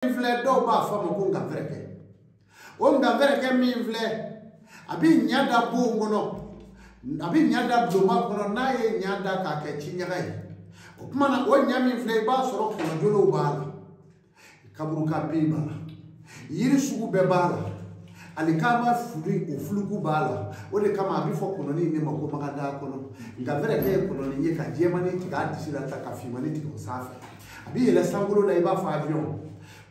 Filɛ dɔw b'a fɔ a ma ko nkanfɛrɛkɛ. O nkanfɛrɛkɛ min filɛ, a bɛ ɲa da bon kɔnɔ, a bɛ ɲa da bulonba kɔnɔ. N'a ye ɲa da k'a kɛ ciɲaga ye, o tuma na o ɲa min filɛ, i b'a sɔrɔ kɔnɔjolow b'a la, kaburuka bin b'a la, yiri sugu bɛɛ b'a la, alikama fili o fuluku b'a la. O de kama a bɛ fɔ kɔnɔni in de ma ko magada kɔnɔ. Nkanfɛrɛkɛ ye kɔnɔni ye ka jɛmani tigɛ a disi la ta ka finmani tigɛ o sanfɛ. A bɛ yɛlɛ sankolo la i b'a fɔ avion.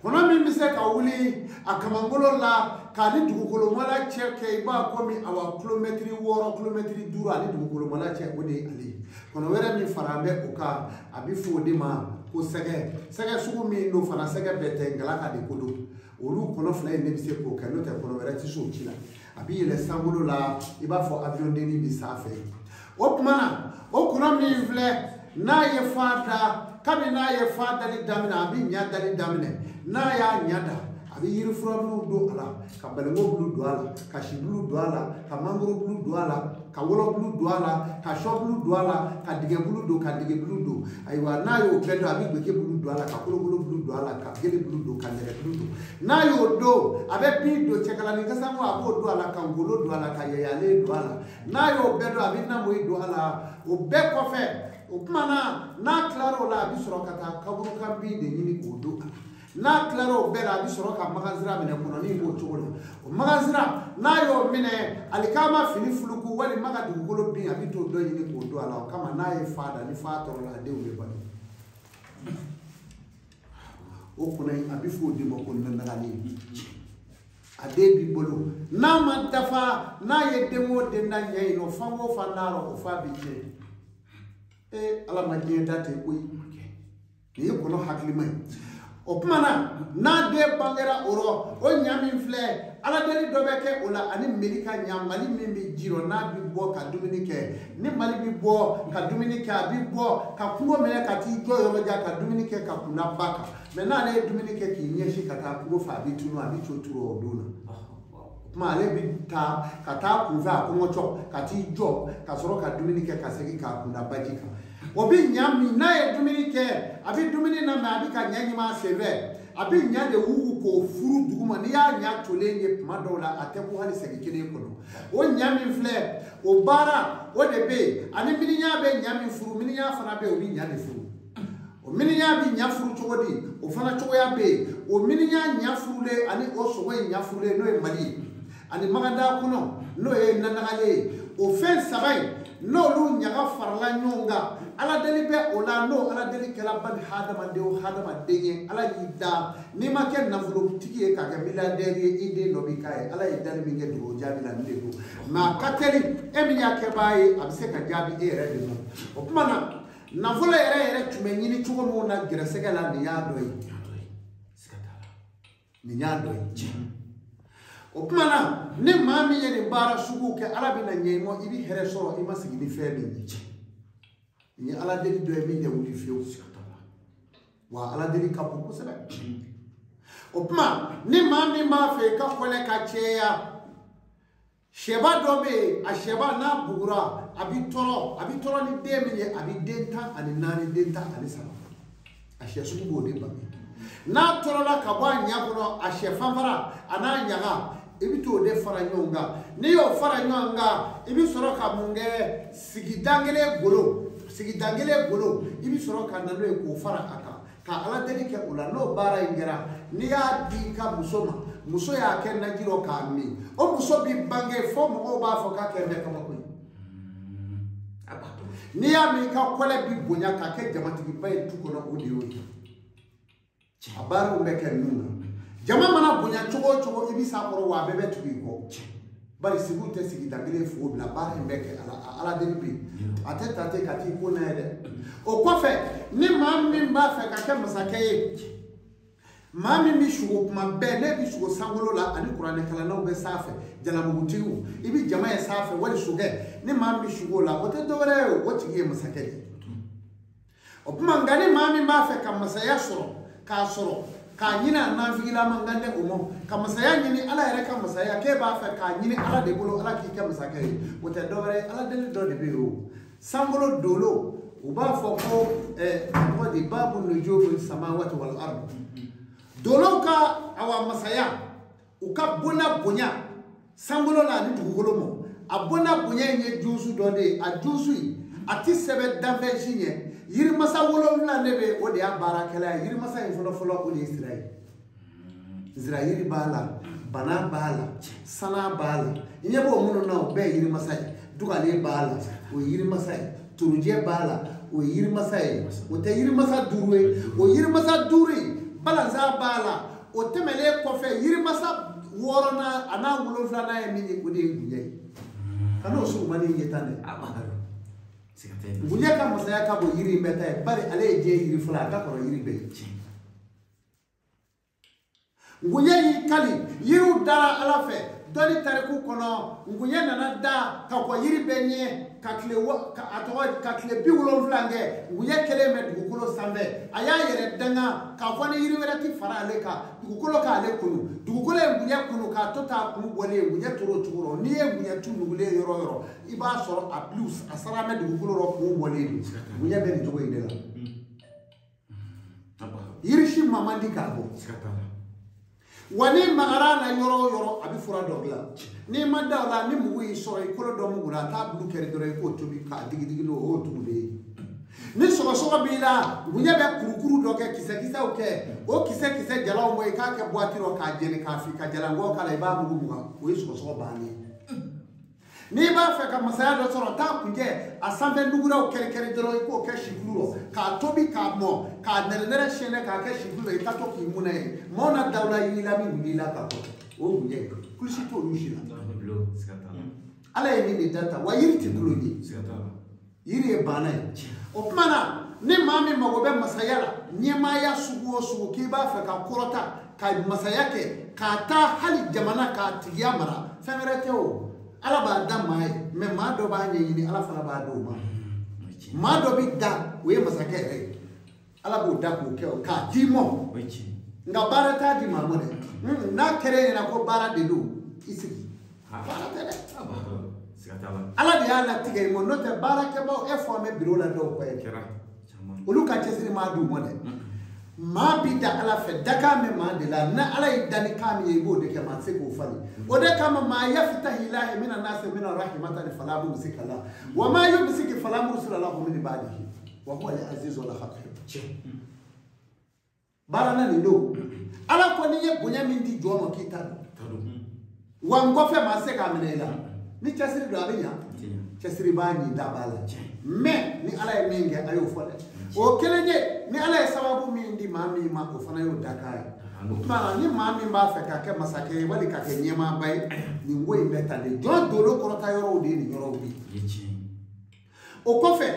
Kɔnɔ min bɛ se ka wuli a kamangolo la k'a ni dugukolomala cɛ kɛ i b'a komi awa kilomɛtiri 6, kilomɛtiri 5 ani dugukolomala cɛ, o de ye ale ye. Kɔnɔ wɛrɛ min fara bɛ o kan, a bɛ fɔ o de ma ko sɛgɛ. Sɛgɛ sugu min don fana, sɛgɛ bɛɛ tɛ, ngalaka de ko don. Olu kɔnɔ fila in de bɛ se k'o kɛ, n'o tɛ kɔnɔ wɛrɛ tɛ se o ci la. A bɛ yɛlɛ sankolo la i b'a fɔ avion dennin bɛ sanfɛ. O tuma na o kɔnɔ min filɛ, n'a ye fa da, kabini n'a ye fa dali daminɛ, a bɛ ɲa dali daminɛ. N'a y'a ɲa da, a bɛ yiri furabuluw don a la, ka balenko bulu don a la, ka sibulu don a la, ka mangoro bulu don a la, ka wɔlɔbulu don a la, ka sɔbulu don a la, ka dingɛbulu don, ka dingɛbulu don. Ayiwa, n'a y'o bɛɛ don, a bɛ gbeke bulu don a la, ka kolokolo bulu don a la, ka gele bulu don, ka nɛrɛ bulu don. N'a y'o don, a bɛ bin don, cɛkalani kasango a b'o don a la, ka ngolo don a la, ka yɛyɛlen don a la. N'a y'o bɛɛ don, a bɛ namoyi don a la. O bɛɛ kɔfɛ, o tuma na n'a tilara o la, a bɛ sɔrɔ ka taa kaburukan bin de ɲini k'o don a la. N'a tilara o bɛɛ la, a bɛ sɔrɔ ka magansira minɛ. Kɔnɔni b'o cogo la. O magansira, n'a y'o minɛ, alikama fini fuluku walima ka dugukolo bin, a bɛ t'o dɔ ɲini k'o don a la. O kama n'a ye fa da, ni fa tɔɔrɔ la, a denw bɛ balo. O kɔnɔ in, a bɛ fɔ o de ma ko nanagali. A den b'i bolo, n'a ma dafa, n'a ye den o den da ɲɛ yen nɔ, fan o fan n'a rɔ, o fa bɛ tiɲɛ. Ee, Ala ma diɲɛ da ten koyi. Nin ye kɔnɔ hakilima ye. O tuma na n'a den bangera o rɔ, o ɲa min filɛ, Ala deli dɔ bɛ kɛ o la ani meli ka ɲa. Mali min bɛ ji rɔ, n'a bɛ bɔ ka dumuni kɛ, ni mali bɛ bɔ ka dumuni kɛ, a bɛ bɔ ka kungo minɛ ka t'i jɔ yɔrɔ jan ka dumuni kɛ ka kunna ba kan. Mɛ n'ale ye dumuni kɛ k'i ɲɛsin ka taa kungo fɛ, a bɛ tunu, a bɛ co turu o don na. O tuma ale bɛ taa ka taa kunfɛ a kɔngɔtɔ ka t'i jɔ ka sɔrɔ ka dumuni kɛ ka segin k'a kunda baji kan. O bɛ ɲa min, n'a ye dumuni kɛ, a bɛ dumuni na, mɛ a bɛ ka ɲa ɲuman senfɛ, a bɛ ɲa de wugu k'o furu duguma. N'i y'a ɲa tolen ye tuma dɔw la, a tɛ ko hali sɛgi kelen kɔnɔ. O ɲa min filɛ, o baara o de bɛ yen. Ani miniɲa bɛ ɲa min furu, miniɲa fana bɛ yen, o bɛ ɲa de furu. O miniɲa bɛ ɲa furu cogo di? O fana cogoya bɛ yen. O miniɲa ɲa furulen ani o sogo in ɲa furulen, n'o ye mali ye, ani maganda kɔnɔ, n'o ye nanagale ye, o fɛn saba in, n'olu ɲaga farala ɲɔgɔn kan, Ala deli bɛ o la. N'o Ala deli kɛra bani hadamaden o hadamaden ye, Ala y'i da, n'i ma kɛ nafolotigi ye k'a kɛ milliardaire ye, i den dɔ b'i k'a ye. Ala ye dali min kɛ dugawu jaabi la, nin de don. Mɛ a ka teli e min y'a kɛbaa ye, a bɛ se ka jaabi e yɛrɛ de ma. O tuma na nafolo yɛrɛ yɛrɛ tun bɛ ɲini cogo min na gɛrɛsɛgɛ la, nin y'a dɔ ye, nin y'a dɔ ye. O tuma na ni maa min ye nin baara sugu kɛ, Ala bɛna ɲɛ i ma, i bɛ hɛrɛ sɔrɔ i ma sigi ni fɛn min ye. Nin ye Ala deli dɔ ye min tɛ wuli fiyewu, wa Ala deli ka bon kosɛbɛ. O tuma ni maa min b'a fɛ i ka kɔlɛ ka cɛya, sɛba dɔ bɛ yen, a sɛba n'a bugura, a bɛ tɔɔrɔ, a bɛ tɔɔrɔ ni den min ye, a bɛ den 14, den 13. A sɛ sugu b'o de bange. N'a tɔɔrɔla ka bɔ a ɲɛ kɔnɔ, a sɛ fanfara a n'a ɲaga, i bɛ t'o de fara ɲɔgɔn kan. N'i y'o fara ɲɔgɔn kan, i bɛ sɔrɔ ka mun kɛ? Sigidan kelen golo, sigidan kelen golo, i bɛ sɔrɔ ka na n'o ye k'o fara a kan ka Ala deli kɛ o la. N'o baara in kɛra, n'i y'a di i ka muso ma, muso y'a kɛ naji rɔ k'a min, o muso bɛ bange fo mɔgɔw b'a fɔ k'a kɛ bɛ kabako ye. N'i y'a min, i ka kɔlɛ bi bonya k'a kɛ jamatigiba ye du kɔnɔ. O de y'o ye. A baaraw bɛ kɛ ninnu na. Jama mana bonya cogo o cogo, i bɛ s'a kɔrɔ, wa a bɛɛ bɛ tugu i kɔ. Bari sigiw tɛ sigida kelen fo bila. Baara in bɛ kɛ ala, Ala deli bɛ yen, a tɛ ta ten ka t'i ko n'a ye dɛ. O kɔfɛ, ni maa min b'a fɛ ka kɛ masakɛ ye, maa min bɛ sugo kuma bɛɛ, ne bɛ sugo sankolo la ani kuranɛkalannaw bɛ sanfɛ, jalamugutigiw, i bɛ jama ye sanfɛ wali sokɛ, ni maa min bɛ sugo la, o tɛ dɔwɛrɛ ye, o tigi ye masakɛ de ye. O tuma nka ni maa min b'a fɛ ka masaya sɔrɔ, k'a sɔrɔ k'a ɲini a nanfigilama, nka ne o ma ka masaya ɲini Ala yɛrɛ ka masaya k'e b'a fɛ k'a ɲini Ala de bolo, Ala k'i kɛ masakɛ ye, o tɛ dɔwɛrɛ ye, Ala deli dɔ de bɛ yen. O sankolo dolo, u b'a fɔ ko tɔgɔ di, babu nujumu samawati wal ard. Dolow ka awa masaya u ka bonda bonya sankolo la ani dugukolo ma a bonda bonya in ye junsu dɔ de ye a junsu in a ti sɛbɛn danfɛn si ɲɛ yirimasa 7 de bɛ o de y'a baarakɛla ye yirimasa in fɔlɔfɔlɔ o de ye sira ye nsira yiri b'a la bana b'a la sana b'a la i ɲɛ b'o minnu na o bɛɛ ye yirimasa ye dugalen b'a la o ye yirimasa ye torojɛ b'a la o ye yirimasa ye o tɛ yirimasa 5 ye o yirimasa 5 in balanzan b'a la o tɛmɛnen kɔfɛ yirimasa 6nan a n'a 7nan ye min ye o de ye gunjɛ ye ka n'o surumani ye tan dɛ gunjɛ ka masaya ka bon yiri in bɛɛ ta ye bari ale ye diɲɛ yiri fɔlɔ a ka kɔrɔ yiri bɛɛ ye ngunjɛ y'i kali yiriw dara ala fɛ dɔnni tariku kɔnɔ ngunjɛ nana da ka kɔ yiri bɛɛ ɲɛ ka tile ka tile 70 kɛ ngunjɛ kelen bɛ dugukolo sanfɛ a y'a yɛrɛ danga k'a fɔ ni yiri wɛrɛ ti fara ale kan dugukolo k'ale kunu dugukolo ye ngunjɛ kunu k'a to t'a kun bɔlen ngunjɛ tor'o cogo rɔ n'i ye ngunjɛ tu nugulen yɔrɔ o yɔrɔ i b'a sɔrɔ a biliw a sara bɛ dugukolo rɔ kun bɔlen don ngunjɛ bɛ nin cogo in de la yiri si ma man di k'a bɔ wa ni magara la yɔrɔ o yɔrɔ a bɛ fura dɔ dilan n'i ma da o la ni mugu y'i sɔrɔ i kolo dɔ mugu la a t'a bulu kɛri dɔrɔn i k'o tobi k'a digi digi n'o o tugu de ye ni sɔgɔsɔgɔ b'i la ngunjɛ bɛ kurukuru dɔ kɛ kisɛ kisɛw kɛ o kisɛ kisɛ jalaw bɔ i k'a kɛ buwati rɔ k'a jeni k'a fi ka jalankɔ k'a la i b'a mugu mugan o ye sɔgɔsɔgɔ bannen ye n'i b'a fɛ ka masaya dɔ sɔrɔ taa kunjɛ a sanfɛ nuguraw kɛri kɛri dɔrɔn i k'o kɛ sikulu rɔ k'a tobi k'a mɔ k'a nɛrɛnɛrɛ siyɛnɛ k'a kɛ sikulu rɔ i ka to k'i munɛ ye maaw na dawula y'i la min kun b'i la ka kɔ o ye kunjɛ ye kulusi t'olu si la ala ye nin de da ta wa yiri tɛ tulon ye yiri ye baana ye o tuma na ni maa min mago bɛ masaya la ɲɛmaaya sugu o sugu k'i b'a fɛ ka kɔrɔta ka masaya kɛ k'a taa hali jamana k'a tigiya mara fɛn wɛrɛ tɛ o ala b'a da maa ye mɛ maa dɔ b'a ɲɛɲini ala fana b'a d'o ma maa dɔ bɛ da o ye masakɛ yɛrɛ ye ala b'o da k'o kɛ o k'a d'i ma nka baara t'a di maa ma dɛ n'a kɛra e ɲɛna ko baara de don i sigi baara tɛ dɛ ala de y'a latigɛ i ma n'o tɛ baarakɛbaw e fɔ an bɛ biro la dɔw kɔ ye olu ka cɛsiri m'a d'u ma dɛ maa bi da ala fɛ dakan bɛ maa de la ni ala ye danni kan min ye i b'o de kɛ maa tɛ se k'o falen o de kama maa yafitahi lahi mina nasi mina rahimatan fala mumsika lahu wa maa yumsik fala mursila lahu min ba'dihi wa huwa al-azizu al-hakim baara na nin don ala ko n'i ye bonya min di jɔn ma k'i ta don wa n kɔfɛ maa se k'a minɛ i la ni cɛsiri don a bɛ ɲa cɛsiri b'a ɲi da b'a la mɛ ni ala ye min kɛ a y'o fɔ dɛ o kelen ye ni ala ye sababu min di maa min ma o fana y'o dakan ye o tuma na ni maa min b'a fɛ ka kɛ masakɛ ye wali ka kɛ ɲɛmaaba ye nin ko in bɛ tan de jɔn dolo kɔrɔta yɔrɔw de ye nin yɔrɔw de ye o kɔfɛ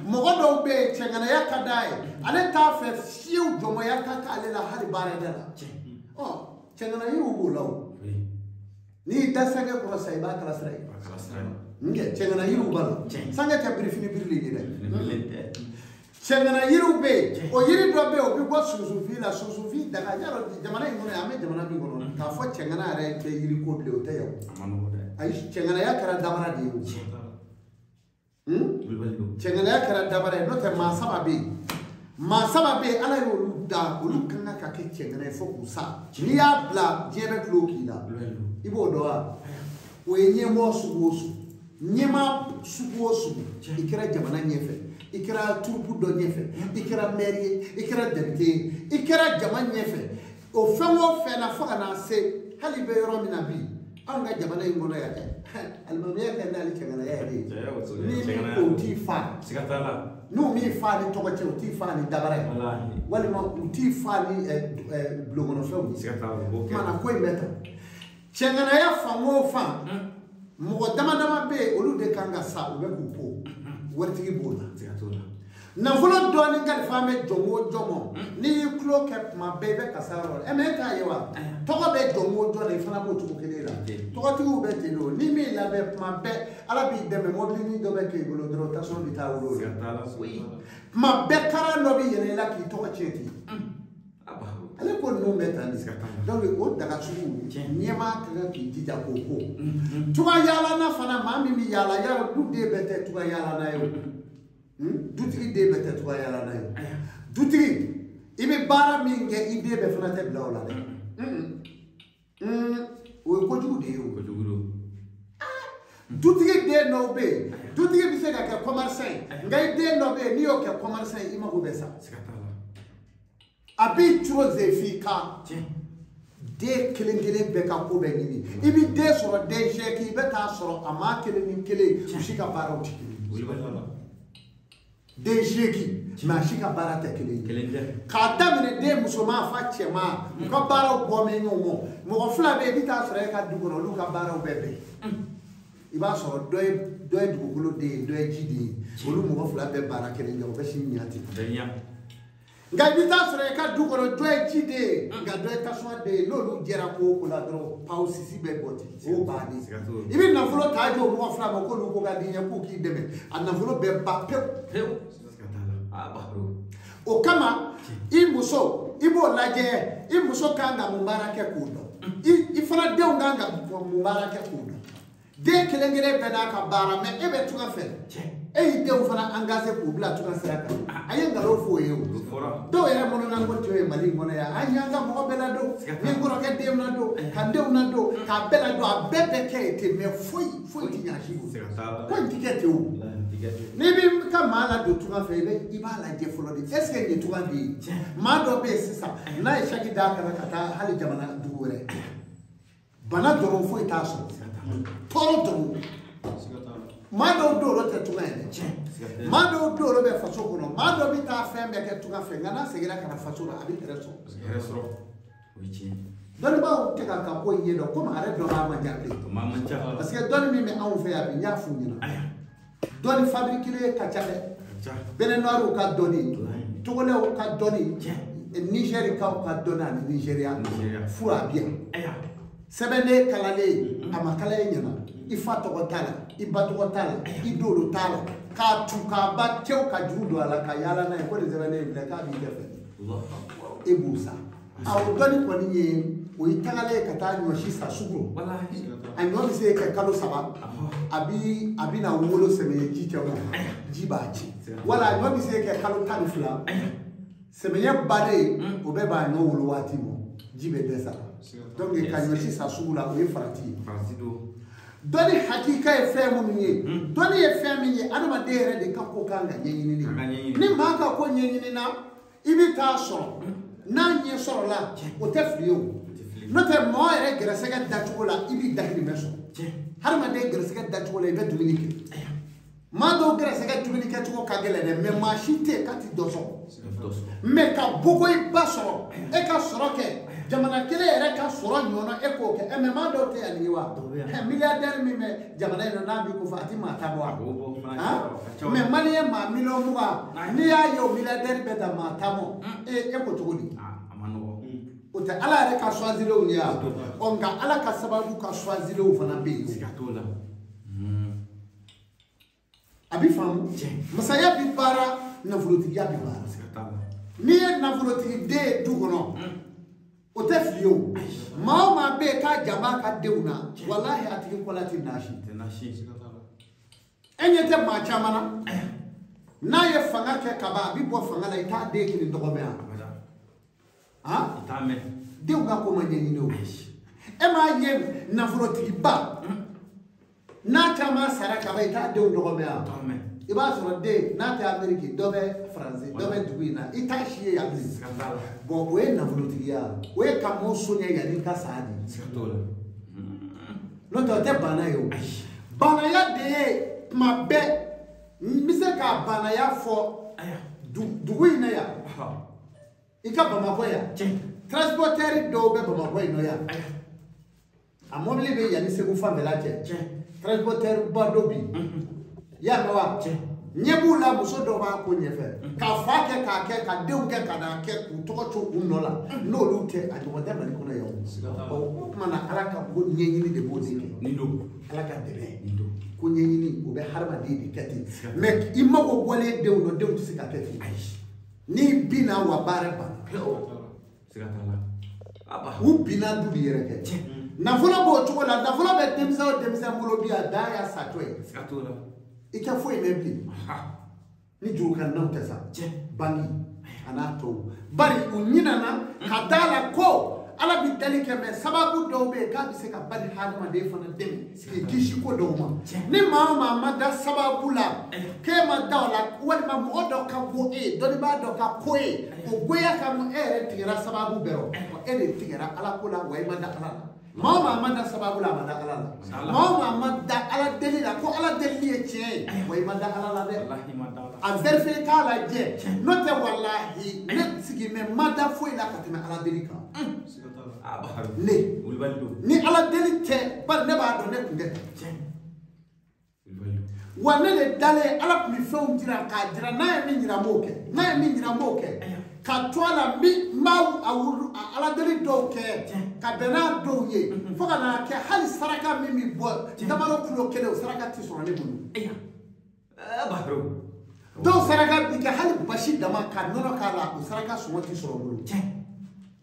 mɔgɔ dɔw bɛ yen cɛŋanaya ka d'a ye ale t'a fɛ fiyewu jɔnmaya ka k'ale la hali baarada la ɔ cɛŋana yiriw b'o la o n'i y'i da sange kɔrɔ sisan i b'a kala sira ye nkɛ cɛŋana yiriw b'a la sange tɛ birifini birilen ye dɛ cɛŋana yiriw bɛ yen o yiri dɔ bɛ yen o bɛ bɔ sunsunfin la sunsunfin daga yarɔ jamana in kɔnɔ yan an bɛ jamana min kɔnɔ k'a fɔ cɛŋana yɛrɛ tɛ yiri ko bilen o tɛ yan ayi cɛŋanaya kɛra dabara de ye o cɛŋanaya kɛra dabara ye n'o tɛ maa saba bɛ yen maa saba bɛ yen ala y'olu da olu kan ka kɛ cɛŋana ye fo k'u sa n'i y'a bila diɲɛ bɛ tulo k'i la i b'o dɔn wa o ye ɲɛmɔgɔ sugu o sugu ɲɛmaa sugu o sugu i kɛra jamana ɲɛfɛ i kɛra turupu dɔ ɲɛfɛ i kɛra mɛri ye i kɛra depite ye i kɛra jama ɲɛfɛ o fɛn o fɛn na fo ka na se hali bɛ yɔrɔ min na bi anw ka jamana in kɔnɔ yan dɛ alimamiya kɛ n'ale cɛŋanaya yɛrɛ ye ni min ko u t'i fa n'u m'i fa ni tɔgɔ cɛ u t'i fa ni dabara ye walima u t'i fa ni bulonkɔnɔfɛnw ye o tuma na ko in bɛ tan cɛŋanaya fan o fan mɔgɔ dama dama bɛ yen olu de kan ka sa u bɛ k'u ko waritigi b'o la nafolo dɔɔnin kalifa bɛ jɔn o jɔn ma n'i y'i tulo kɛ tuma bɛɛ i bɛ kasa yɔrɔ la ɛ mɛ e t'a ye wa tɔgɔ bɛ jɔn o jɔn na i fana b'o cogo kelen la tɔgɔtigiw bɛ ten de ni min labɛn tuma bɛɛ ala b'i dɛmɛ mɔbilinin dɔ bɛ kɛ i bolo dɔrɔn tasuma bɛ taa wolo la tuma bɛɛ karan dɔ bɛ yɛlɛ i la k'i tɔgɔ tiɲɛ ten ale ko ninnu bɛ tan de donc o daga sugu ɲɛmaa ka kan k'i jija k'o ko tuga yaalana fana maa min bɛ yaala yarɔ du den bɛɛ tɛ tuga yaalana ye o dutigi den bɛɛ tɛ tuga yaalana ye dutigi I bɛ baara min kɛ i den bɛɛ fana tɛ bila o la dɛ. O ye kojugu de ye o. Kojugu don. Dutigi den dɔw bɛ yen, dutigi bɛ se ka kɛ commerçant ye, nka i den dɔ bɛ yen n'i y'o kɛ commerçant ye i mago bɛ sa. Siga t'a la. A b'i curo ze f'i kan. Den kelen kelen bɛɛ ka ko bɛɛ ɲini. I bɛ den sɔrɔ den seegin, i bɛ taa sɔrɔ a maa kelen ni kelen u si ka baaraw tɛ kelen ye. Den seegin, mais a si ka baara tɛ kelen ye. K'a daminɛ den musoman fa cɛman, u ka baaraw bɔ bɛ ɲɔgɔn ma. Mɔgɔ fila bɛ yen, i bɛ taa sɔrɔ e ka du kɔnɔ olu ka baaraw bɛɛ bɛn. I b'a sɔrɔ dɔ ye dugukolo den ye, dɔ ye ji den ye. Olu mɔgɔ fila bɛɛ baara kelen kɛ, o bɛ si ɲa ten. Nka i bɛ taa sɔrɔ i ka du kɔnɔ dɔ ye ji den ye, nka dɔ ye tasuma den ye. N'olu jɛra ko o ko la dɔrɔn, paw sisi bɛ bɔ ten, o bannen. I bɛ nafolo ta jɔ o mɔgɔ fila ma k'olu ko ka di n ye k'u k'i dɛmɛ, a nafolo bɛɛ ban pewu. O kama i muso i b'o lajɛ, i muso kan ka mun baara kɛ k'o dɔn, i fana denw kan ka mun baara kɛ k'o dɔn. Den kelen kelen bɛɛ n'a ka baara, mɛ e bɛ tunga fɛ, e y'i denw fana engagé k'u bila tunga sira kan. A ye nkalon f'o ye o. Dɔw yɛrɛ mɔnɔna ko tun ye Mali in kɔnɔ yan, an y'an ka mɔgɔ bɛɛ ladon, ni n kɔrɔkɛ denw ladon, ka n denw ladon, k'a bɛɛ ladon, a bɛɛ bɛ kɛ yen ten, mɛ foyi foyi ti ɲa si o. Ko in ti kɛ ten o. N'i b'i ka maa ladon tunga fɛ, i b'a lajɛ fɔlɔ de, est ce que nin ye tunga den ye? Maa dɔ bɛ yen sisan, n'a ye saki d'a kan ka taa hali jamana dugu wɛrɛ, bana dɔrɔn foyi t'a sɔrɔ. Tɔɔrɔ dɔrɔn. Maa dɔw don tɛ tunga ye dɛ. Maa dɔw don bɛ faso kɔnɔ, maa dɔ bɛ taa fɛn bɛɛ kɛ tunga fɛ, nka n'a seginna ka na faso la, a bɛ hɛrɛ sɔrɔ. Dɔnnibaaw tɛ ka ko in ɲɛdɔn, komi a yɛrɛ dɔnbaa man ca bilen. Parce que dɔnni min bɛ anw fɛ yan bi, n y'a f'u ɲɛna. Dɔnni fabriqué ka ca dɛ. Béninois ka dɔnni, Togolais ka dɔnni, Nigérikaw ka dɔnni ani Nigéria. Fura bi yan. Sɛbɛnden kalalen, a ma kala e ɲɛna, i fa tɔgɔ t'a la, i ba tɔgɔ t'a la, i dolo t'a la, k'a tu k'a ba cɛw ka juru don a la ka yaala n'a ye ko nin sɛbɛnden in filɛ k'a b'i dɛfɛ, e b'o sa. A o dɔnni kɔni ye o ye tagalen ye ka taa ɲɔ si san sugu rɔ. A ɲɔ bɛ se ka kalo 3, a bɛ na wolo sɛmɛyɛ ji cɛ ma, ji b'a ci. Wala a ɲɔ bɛ se ka kalo 12, sɛmɛyɛ bannen o bɛɛ b'a ɲɔ wolo waati ma, ji bɛ dɛsɛ a la. Donc ka ɲɔ si san sugu la o ye farati ye. Dɔnni hakika ye fɛn minnu ye, dɔnni ye fɛn min ye, adamaden yɛrɛ de ka ko kan ka ɲɛɲini. Ni maa ka ko ɲɛɲinina, i bɛ taa sɔrɔ n'a ɲɛ sɔrɔla, o tɛ fili ye o. N'o tɛ mɔgɔ yɛrɛ gɛrɛsɛgɛ dacogo la, i b'i dahirimɛ sɔrɔ. Hadamaden gɛrɛsɛgɛ dacogo la, i bɛ dumuni kɛ. Maa dɔw gɛrɛsɛgɛ dumuni kɛcogo ka gɛlɛn dɛ, mɛ maa si tɛ yen k'a ti dɔ sɔrɔ. Mɛ ka bogoyiba sɔrɔ, e ka sɔrɔ kɛ. Jamana kelen yɛrɛ ka sɔrɔ ɲɔgɔnna e k'o kɛ, mɛ maa dɔw tɛ yan nin ye wa? Milliardaire min bɛ jamana in na n'a b'i ko fɔ a ti maa ta bɔ wa? Mɛ maliyɛn maa miliyɔn 20, n'i y'a ye o milliardaire bɛ ta maa ta mɔ, e ko cogo di? O tɛ Ala yɛrɛ ka choisilenw ye wa? Ɔ nka Ala ka sababu ka choisilenw fana bɛ yen. A bɛ faamu, masaya bɛ baara, nafolotigiya bɛ baara. N'i ye nafolotigi den ye du kɔnɔ, o tɛ fili ye o. Maa o maa bɛ yen k'a jan b'a ka denw na, walahi a tigi kɔla tɛ nasi. E ɲɛ tɛ maa caman na, n'a ye fanga kɛ kaban, a bɛ bɔ fanga la, i t'a den kelen tɔgɔ mɛn wa? Denw ka ko ma ɲɛɲini o. E m'a ye nafolotigiba n'a caman sara kaban, i t'a denw tɔgɔ mɛn wa? I b'a sɔrɔ den n'a tɛ Amérique, dɔ bɛ Faransi, dɔ bɛ dugu in na, i t'a si ye yan bilen. Bon o ye nafolotigiya, o ye ka mɔɔ soɲɛ yanni ka sa de. N'o tɛ o tɛ bana ye o. Banaya de ye tuma bɛɛ, n bɛ se ka banaya fɔ dugu in na yan, i ka Bamakɔ yan, transporteur dɔw bɛ Bamakɔ yen nɔ yan, a mɔbili bɛ yanni Segu fanfɛla cɛ, transporteur ba dɔ bi. Y'a mɛn wa? Ɲɛ b'u la, muso dɔw b'a ko ɲɛfɛ, ka fa kɛ k'a kɛ, ka denw kɛ ka n'a kɛ, k'u tɔgɔ to u nɔ la, n'olu tɛ a ɲɔgɔn tɛ Mali kɔnɔ yan o. O tuma na Ala ka ko ɲɛɲini de b'o de kɛ. Ala ka dɛmɛ. Ko ɲɛɲini o bɛ hadamaden de kɛ ten. Mɛ i mago bɔlen denw na, denw tɛ se ka kɛ ten. N'i binna wa baara banna. U binna du b'i yɛrɛ kɛ. Nafolo b'o cogo la, nafolo bɛ denmisɛn o denmisɛn bolo bi, a dan y'a satɔ ye. I tɛ foyi mɛn bilen. Ni juru ka nanw tɛ sa, bangi. A n'a tɔw bari u ɲinana ka da la ko ala bi dali kɛ mɛ sababu dɔw bɛ yen k'a bɛ se ka bali hadamaden fana dɛmɛ k'i kisi ko dɔw ma. Ni maa o maa ma da sababu la k'e ma da o la walima mɔgɔ dɔ ka ko e ye dɔnnibaa dɔ ka ko e o goya ka e yɛrɛ tigɛra sababu bɛɛ rɔ e de tigɛra ala ko la wa e ma da ala la. Maa o maa ma da sababu la a ma da ala la. Maa o maa ma da ala deli la ko ala delili ye tiɲɛ ye wa i ma da ala la dɛ. A vérifier k'a lajɛ n'o tɛ walahi ne sigi mɛ ma da foyi la ka tɛmɛ ala deli kan. Ne ni ala deli tɛ bari ne b'a dɔn ne tun tɛ. Wa ne de dalen ala tun bɛ fɛnw jira k'a jira n'a ye min jira n b'o kɛ n'a ye min jira n b'o kɛ. Ka to a la n b'a ala deli dɔw kɛ ka bɛn n'a dɔw ye fo ka n'a kɛ hali saraka min bɛ bɔ damaro kulo kelen o saraka tɛ sɔrɔ ne bolo. Dɔw saraka bi kɛ hali basi dama ka nɔnɔ k'a la o saraka sɔngɔ tɛ sɔrɔ n bolo.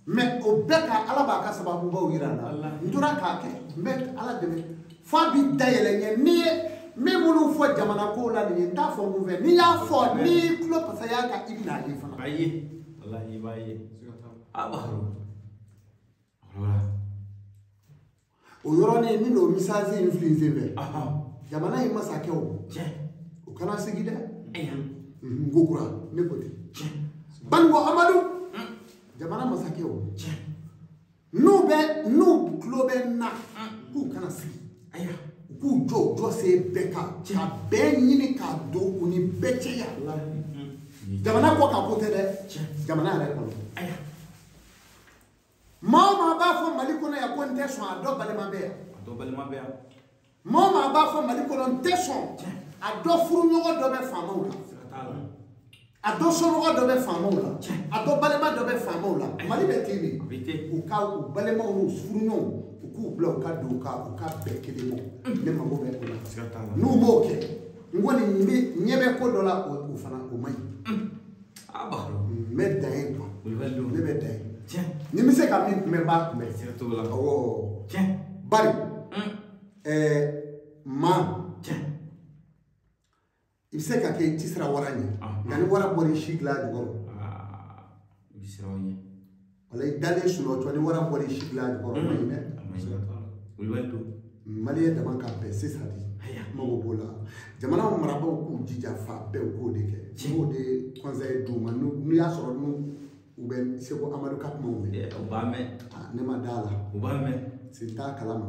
Mɛ o bɛɛ ka ala b'a ka sababubaw yira n la n tora k'a kɛ n bɛ ala dɛmɛ f'a bi dayɛlɛ n ye n'i ye min minnu fɔ jamana ko la nin ye n t'a fɔ n kun fɛ n'i y'a fɔ n'i tulo pasaya kan i bɛ n'a ye fana. Wallahi b'a ye. O yɔrɔnin min n'o message in fili n sen fɛ. Jamana in masakɛw o kana sigi dɛ. N ko kura ne ko ten. Banikɔ Amadu jamana masakɛw n'u bɛ n'u tulo bɛ n na k'u kana sigi. U k'u jɔ u jɔ sen bɛɛ kan ka bɛɛ ɲini k'a don u ni bɛɛ cɛ ya. Jamana kɔ ka ko tɛ dɛ jamana yɛrɛ kɔnɔ. Maa o maa b'a fɔ Mali kɔnɔ yan ko n tɛ sɔn a dɔ balima bɛ yan. Maa o maa b'a fɔ Mali kɔnɔ n tɛ sɔn a dɔ furuɲɔgɔn dɔ bɛ faamaw la. A dɔ somɔgɔ dɔ bɛ faamaw la. A dɔ balima dɔ bɛ faamaw la. Mali bɛ ten de. U ka u balimaw n'u furuɲɔgɔnw u k'u bila u ka don u ka bɛn kelen ma. Ne mago bɛ o la. N'u m'o kɛ n kɔni ɲɛ bɛ ko dɔ la o fana o man ɲi. N bɛ dan ye quoi. Ne bɛ dan ye. Ni n bɛ se ka min kunbɛn n b'a kunbɛn. Awɔ. Bari maa i bɛ se ka kɛ i ti siran wara ɲɛ nka ni wara bɔra i si dilan a jukɔrɔ. I bɛ siran o ɲɛ. Wala i dalen sunɔgɔtɔ ni wara bɔra i si dilan a jukɔrɔ o man ɲi dɛ. Maliyɛn dama ka bɛn sisan de. Mago b'o la jamana marabaaw k'u jija fan bɛɛ u k'o de kɛ n b'o de conseil d'u ma n'u y'a sɔrɔ n'u u bɛ Seko Amadu ka kumaw mɛn. U b'a mɛn. Ne ma d'a la. U b'a mɛn. Sen t'a kalama.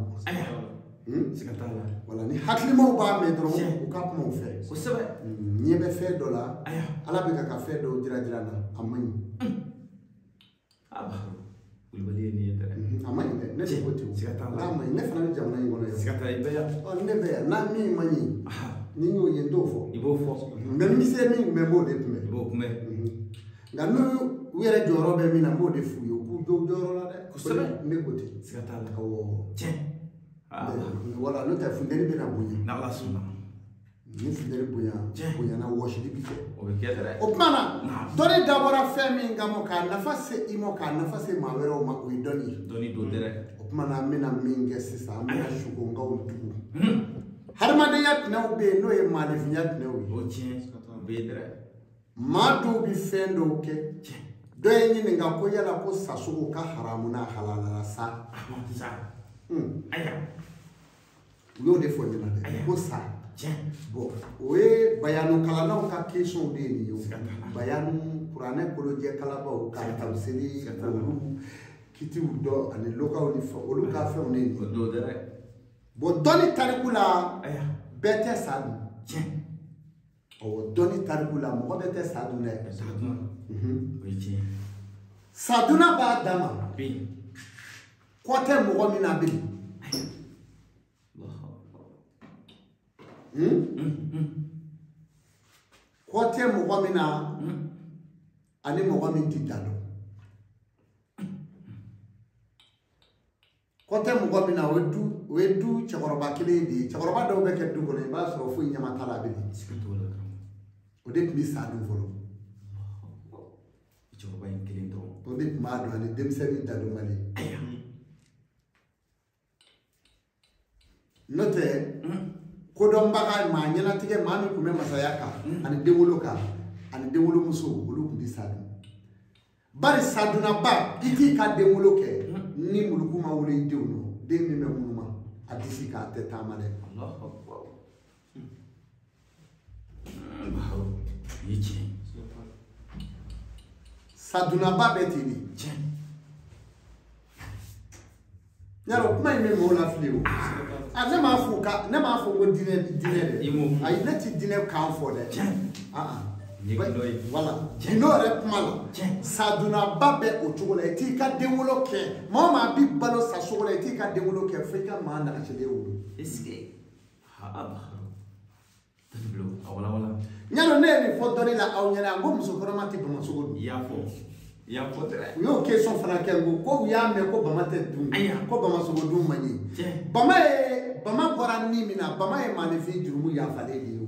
Siga t'a la. Wala ni hakilimaw b'a mɛn dɔrɔn u ka kumaw fɛ. Kosɛbɛ. Ɲɛ bɛ fɛn dɔ la. Ala bɛ ka fɛn dɔw jira jira n na a man ɲi. Kulubali ye nin ye dɛ. A man ɲi dɛ ne de ko ten. Siga t'a la. N'a man ɲi ne fana bɛ jamana in kɔnɔ yan. Siga t'a la i bɛ yan. Ɔ ne bɛ yan n'a min man ɲi ni n y'o ye n t'o fɔ. I b'o fɔ. Mɛ n bɛ se min kunbɛn n b'o de kunbɛn. I b'o kunbɛn. Nka n'u u yɛrɛ jɔyɔrɔ bɛ min na n b'o de f'u ye u k'u jɔ u jɔyɔrɔ la dɛ. Kosɛbɛ. Ne ko ten. Siga t'a la. Awɔ. Tiɲɛ. Wala n'o tɛ funteni bɛna bonya. N'Ala sɔnna. Ni funteni bonyana wɔsili bi kɛ. O bɛ kɛ dɛ. O tuma na dɔnni dabɔra fɛn min kama k'a nafa se i ma k'a nafa se maa wɛrɛw ma o ye dɔnni ye. Dɔnni don dɛ. O tuma na an bɛna min kɛ sisan an bɛna sukonkaw tugu. Hadamadenya tɛnɛw bɛ yen n'o ye maanifinya tɛnɛw ye. O tiɲɛ o bɛ yen dɛ. Maa dɔw bɛ fɛn dɔw kɛ. Dɔ ye ɲininka ko yala ko sasogo ka haramu n'a halalala sa. Sa. Ayiwa. U y'o de fɔ ɲɛna dɛ ko sa. Bon o ye bayanu kalannaw ka question de ye nin ye o. Bayanu kuranɛ kolojɛ kalabaw ka tafsiri olu kitiw dɔn ani lokaw ni fɛn olu ka fɛnw de ye nin ye. O don dɛ. Bon dɔnni tariku la bɛɛ tɛ sa dun. Awɔ dɔnni tariku la mɔgɔ bɛɛ tɛ sa dun dɛ. Sa dun. O ye tiɲɛ. Sadunna b'a dan ma. Kɔ tɛ mɔgɔ min na bilen. Kɔ tɛ mɔgɔ min na ani mɔgɔ min ti da dɔn. Kɔ tɛ mɔgɔ min na o ye du cɛkɔrɔba kelen de ye. Cɛkɔrɔba dɔw bɛ kɛ du kɔnɔ i b'a sɔrɔ foyi ɲama t'a la bilen. O de tun bɛ sa dun fɔlɔ. Cɛkɔrɔba in kelen dɔrɔn. O de tun b'a dɔn ani denmisɛnnin dadɔnbali. N'o tɛ kodɔnbaga maa ɲɛnatigɛ maa min tun bɛ masaya kan ani denwolo kan ani denwolomuso olu tun bɛ sa dun. Bari sadunaba i t'i ka denwolo kɛ ni muluku ma wolo i denw nɔ den min bɛ ŋunuma a disi k'a tɛ taama dɛ. Sadunaba bɛ ten de. Yarɔ kuma in bɛ mɔgɔw lafili o. A ne m'a fɔ ka ne m'a fɔ ko diinɛ diinɛ dɛ. Ayi ne ti diinɛ kan fɔ dɛ. Voilà gindo yɛrɛ kuma la. Sadunaba bɛ o cogo la i t'i ka denwolo kɛ maa o maa bi balo sa sogo la i t'i ka denwolo kɛ fo i ka maa nagasilen wolo. Ɲalo ne ye nin fɔ dɔnni la aw ɲɛna n ko muso kɔnɔma tɛ bama sogo dun. I y'a fɔ. I y'a fɔ dɛ. U y'o question fana kɛ n ko ko u y'a mɛn ko bama tɛ dun. Ko bama sogo dun man ɲi. Bama ye bama bɔra ni min na bama ye maaninfin jurumu yafalen de ye o.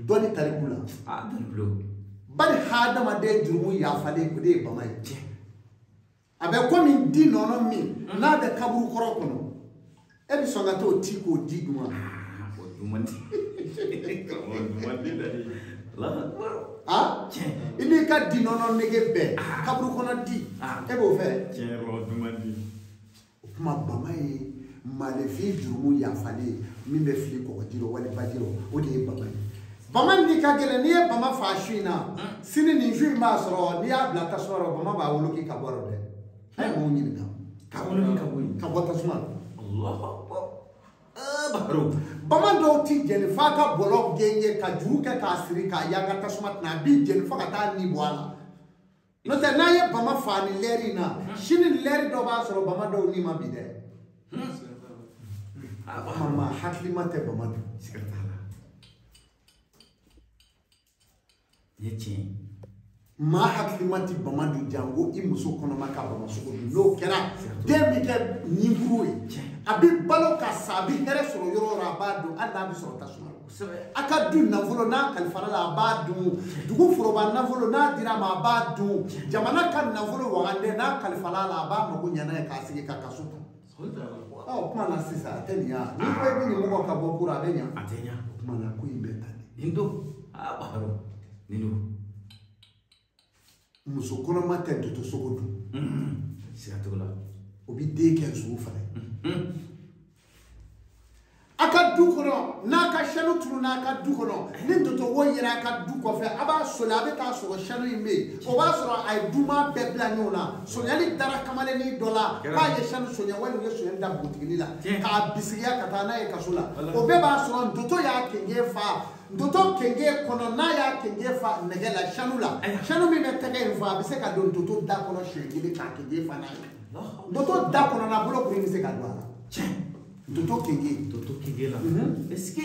Dɔnni tariku la. Bari hadamaden jurumu yafalen o de ye bama ye. A bɛ komi di nɔnɔ min n'a bɛ kaburu kɔrɔ kɔnɔ e bɛ sɔn ka t'o ti k'o di dun wa? I n'i ka di nɔnɔ nege bɛɛ kaburu kɔnɔ di e b'o fɛ? O kuma bama ye maaninfin jurumu yafalen ye min bɛ fili kɔgɔji rɔ wali baji rɔ o de ye bama ye. Bama ni ka gɛlɛn n'i ye bama faa su in na sini nin su in b'a sɔrɔ n'i y'a bila tasuma rɔ bama b'a wolo k'i ka bɔ rɔ dɛ. A ye mɔgɔw ɲininka. Ka wolo k'i ka bɔ yen. Ka bɔ tasuma la. Bama dɔw ti jɛni f'a ka bɔlɔ genge ka juru kɛ k'a siri k'a yanga tasuma tɛna a b'i jɛni fo ka taa ni bɔ a la. N'o tɛ n'a ye bama faa ni lɛri in na sini lɛri dɔ b'a sɔrɔ bama dɔw ni ma bi dɛ. Mama hakilima tɛ bama dun. Siga t'a la. Nin ye tiɲɛ ye. Maa hakilima tɛ bama dun janko i muso kɔnɔma ka bama sogo dun n'o kɛra den bɛ kɛ ɲinkuru ye. A bɛ balo ka sa a bɛ hɛrɛ sɔrɔ yɔrɔ o yɔrɔ a b'a dun hali n'a bɛ sɔrɔ tasuma la. A ka du nafolo n'a kalifara la a b'a dun dugu foroba nafolo n'a dira a ma a b'a dun jamana ka nafolo wagande n'a kalifara la a b'a mago ɲɛ n'a ye k'a sigi ka kaso ta. Ɔ o kuma na sisan a tɛ nin ya n'i ko i bɛ nin mɔgɔ ka bɔ kura a bɛ ɲa. A tɛ ɲa. O kuma na ko in bɛ tan de. Nin don aa Baharu nin don. Muso kɔnɔma tɛ doto sogo dun. Siga t'o la. O bɛ den kɛ nsogo fana ye. A ka du kɔnɔ n'a ka sanu tunu n'a ka du kɔnɔ ni doto wo yera a ka du kɔfɛ a b'a soli a bɛ taa sɔrɔ sanu in bɛ yen o b'a sɔrɔ a ye duman bɛɛ bila ɲɔgɔn na sonyali dara kamalennin dɔ la k'a ye sanu sonya walima u ye sonyali da npogotiginin la k'a bisigiya ka taa n'a ye kaso la o bɛɛ b'a sɔrɔ doto y'a kenge fa doto kenge kɔnɔ n'a y'a kenge fa nɛgɛ la sanu la sanu min bɛ tɛgɛ in fa a bɛ se ka don doto da kɔnɔ siɲɛ kelen k'a kenge fa n'a ye doto da kɔnɔ na bolo kuru in bɛ se ka don a la. Doto kenge. Doto kenge la. Est-ce que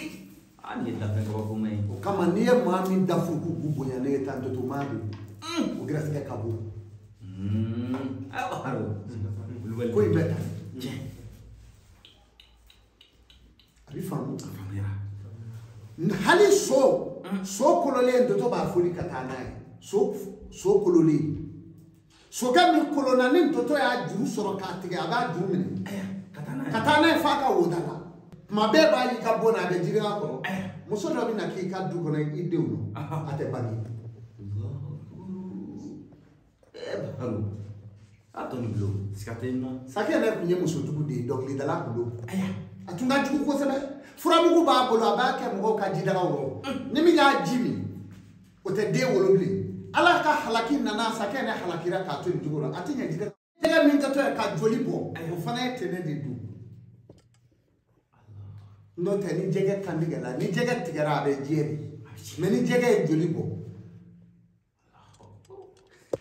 ah nin ye dafɛn kabakoma ye. O kama n'i ye maa min da furu k'u bonya ne ye tan doto maa don. O gɛrɛsɛgɛ ka bon. Ayiwa Kulubali. Ko in bɛ tan. Tiɲɛ. A bɛ faamu. A faamuyara. Hali so. So kololen doto b'a foli ka taa n'a ye. So kololen. Sokɛ min kolonna ni doto y'a juru sɔrɔ k'a tigɛ a b'a juru minɛ. Ka taa n'a ye f'a ka woda la tuma bɛɛ b'a y'i ka bɔ na a bɛ jiriya kɔrɔ muso dɔ bɛ na k'i ka du kɔnɔ i denw nɔ a tɛ bange. A tɔ nin bulon siga tɛ n na. Sakɛ yɛrɛ tun ye musojugu de ye dɔnkilidala tun don. A tun ka jugu kosɛbɛ furamugu b'a bolo a b'a kɛ mɔgɔw ka jidagaw rɔ ni min y'a ji min o tɛ den wolo bilen ala ka halaki nana sakɛ yɛrɛ halakira k'a to nin cogo la a tɛ ɲɛ jidaga. Jɛgɛ min kɛtɔ ye ka joli bɔ o fana ye tɛnɛ de dun. N'o tɛ ni jɛgɛ kan tigɛla ni jɛgɛ tigɛra a bɛ jɛ de mɛ ni jɛgɛ ye joli bɔ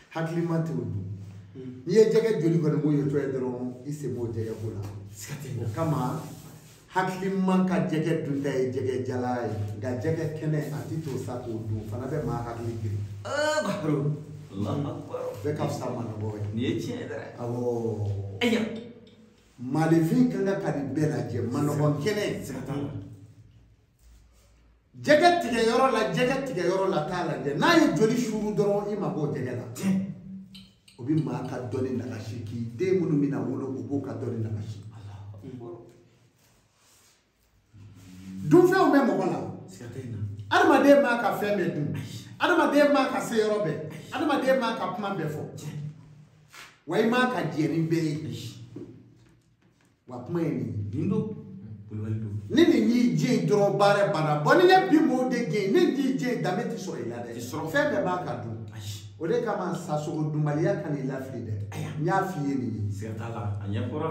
hakilima tɛ o dun n'i ye jɛgɛ joli kɔni mun ye tɔ ye dɔrɔn i sen b'o jɛgɛ ko la. O kama hakilima ka jɛgɛ dunta ye jɛgɛ jala ye nka jɛgɛ kɛnɛ a ti to sa k'o dun o fana bɛ maa hakili girin. Bɛɛ ka fisa manɔgɔ ye. Nin ye tiɲɛ ye dɛ. Awɔ. Ayiwa. Maaninfin kan ka nin bɛɛ lajɛ manɔgɔ kɛnɛ. Siga t'a la. Jɛgɛ tigɛ yɔrɔ la jɛgɛ tigɛ yɔrɔ la t'a lajɛ n'a ye joli suuru dɔrɔn i mako jɛgɛ la. O bɛ maa ka dɔnni nagasi k'i den minnu bɛna wolo u b'o ka dɔnni nagasi. Dunfɛnw bɛ mɔgɔ la. Siga tɛ nin na. Adamaden m'a ka fɛn bɛɛ dun. Adamaden ma ka se yɔrɔ bɛɛ, adamaden ma ka kuma bɛɛ fɔ, wa i ma ka diɲɛ ni bɛɛ ye. Wa kuma ye nin ye. Nin don. Kulubali don. Ni nin y'i jɛ dɔrɔn baara banna. Bɔn ni ne bi mɔgɔw de gɛn, ne y'i jɛ danbe tɛ sɔrɔ i la dɛ. Fɛn bɛɛ b'a ka dun. O de kama sasogo dunbaliya ka n'i lafili dɛ. N y'a f'i ye nin ye. Siga t'a la, a ɲɛ fɔra,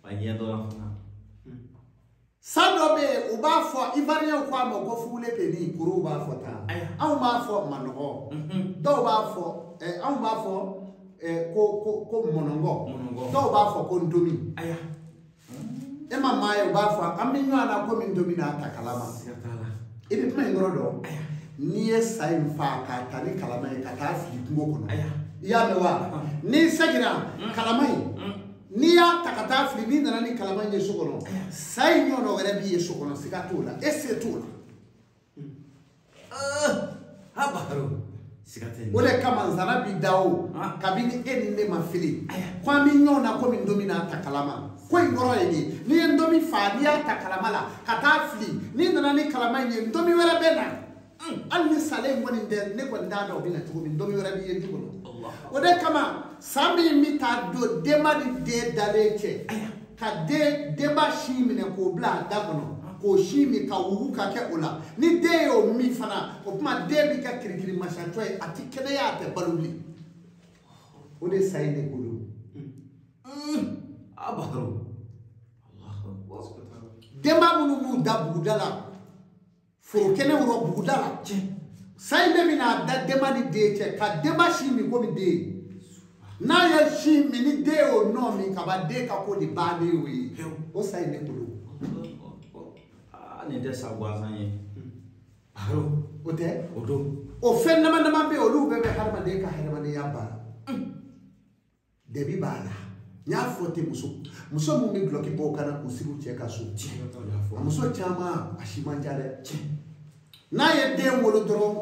a ɲɛ dɔnna fana. San dɔ bɛ yen, u b'a fɔ Ivoiriyɛnw ko a ma ko fugule peni, kuruw b'a fɔ tan. Anw b'a fɔ manɔgɔ. Dɔw b'a fɔ, anw b'a fɔ ko mɔnɔngɔ. Dɔw b'a fɔ ko ntomi. E ma maa ye, u b'a fɔ an bɛ ɲɔgɔn na komi ntomi n'a ta kalama. I bɛ kuma in kɔrɔ dɔn. N'i ye sa in fa k'a ta ni kalama ye ka taa fili kungo kɔnɔ. I y'a mɛn wa? N'i seginna kalama in, n'i y'a ta ka taa fili, n'i nana ni kalama in ye so kɔnɔ, sa in ɲɔgɔnna wɛrɛ b'i ye so kɔnɔ, siga t'o la, e se t'o la. O de kama nzana bi da o, kabini e ni ne ma fili, ko an bɛ ɲɔgɔn na komi ntomi n'a ta kalama. Ko in kɔrɔ ye nin ye, n'i ye ntomi fa, n'i y'a ta kalama la ka taa fili, n'i nana ni kalama in ye, ntomi wɛrɛ bɛ na. Hali ni salen in kɔni tɛ, ne kɔni t'a dɔn o bɛ na cogo min, ntomi wɛrɛ b'i ye du kɔnɔ. O de kama san min bɛ taa don denba ni den dalen cɛ, ka denba sin minɛ k'o bila a da kɔnɔ, k'o sin min ka wugu ka kɛ o la, ni den y'o min fana, o tuma den bɛ kɛ kirikiri masatɔ ye, a ti kɛnɛya, a tɛ balo bilen. O de sa in de bolo. Denba minnu b'u da buguda la, foro kɛnɛw rɔ buguda la, sa in de bɛna da denba ni den cɛ, ka denba sin min komi den. N'a ye sin min, ni den y'o nɔ min kaban, den ka ko de bannen y'o ye. O sa in de bolo. Nin tɛ sa gansan ye. O tɛ? O don. O fɛn dama dama bɛ yen, olu bɛɛ bɛ hadamaden ka hadamadenya baara. Dɛbi b'a la. N y'a fɔ ten, muso min bɛ dulɔki bɔ o kana k'u sigi u cɛ ka so. A muso caman a si man ca dɛ. N'a ye den wolo dɔrɔn,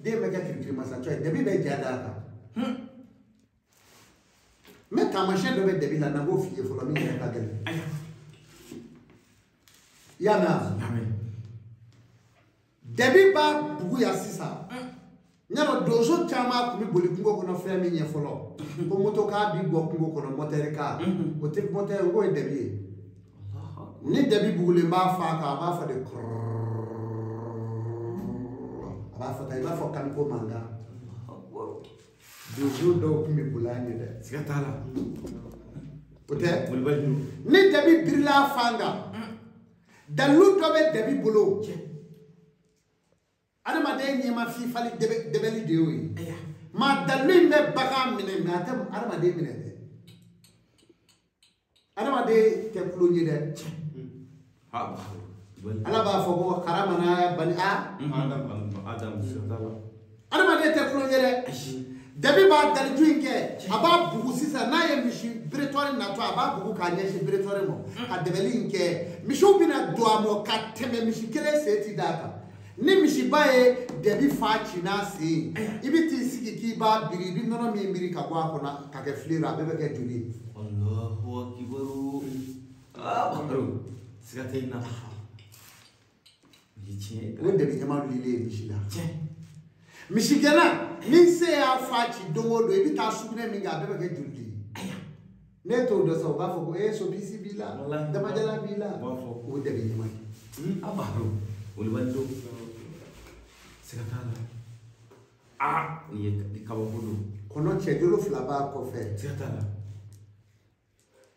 den bɛ kɛ kirikirimasatɔ ye, dɛbi bɛ ja d'a kan. N bɛ taamasiyɛn dɔ bɛ dɛbi la, n'an b'o f'i ye fɔlɔ min yɛrɛ ka gɛlɛn. I y'a mɛn wa? Dɛbi b'a bugu yan sisan. N y'a dɔn donso caman tun bɛ boli kungo kɔnɔ fɛn min ɲɛ fɔlɔ, ko motoka bi bɔ kungo kɔnɔ, mɔtɛri ka, o tɛ mɔtɛri, o ye dɛbi ye. Ni dɛbi bugulen b'a fa kan, a b'a fɔ de kɔrɔ, a b'a fɔ tan, i b'a fɔ kaniko mankan. Donso dɔw tun bɛ boli an ɲɛ dɛ. Siga t'a la. O tɛ? Ni dɛbi birila a fan kan, dalilu dɔ bɛ dɛbi bolo. Adamaden ɲɛma fifali dɛbɛli de y'o ye. Maa dalilu in bɛ bagan minɛ, mɛ a tɛ adamaden minɛ dɛ. Adamaden tɛ kulon ye dɛ. Ala b'a fɔ ko karamana bani a. Adamaden tɛ kulon ye dɛ. Dɛbi b'a daliju in kɛ, a b'a bugu sisan, n'a ye misi beretɔri natɔ, a b'a bugu k'a ɲɛsin beretɔri ma, ka dɛbɛli in kɛ. Misiw bɛna don a mɔ ka tɛmɛ, misi kelen sen ti d'a kan. Ni misiba ye dɛbi fa ci n'a sen, i bɛ t'i sigi k'i b'a biri, i bɛ nɔnɔ min biri ka bɔ a kɔnɔ ka kɛ filen a bɛɛ bɛ kɛ joli ye. Alahu akibaru. Siga tɛ n na. O ye dɛbi ɲama wililen ye misi la. Misigɛnna, ni se y'a fa ci don o don, i bɛ taa sugunɛ min kɛ, a bɛɛ bɛ kɛ joli de ye. Ne t'o dɔn sa, u b'a fɔ ko e sopisi b'i la, damajala b'i la. O ye dɛbi ɲama ye. Kulubali don. Siga t'a la. Nin ye kabako don. Kɔnɔ cɛjolo fila b'a kɔfɛ. Siga t'a la.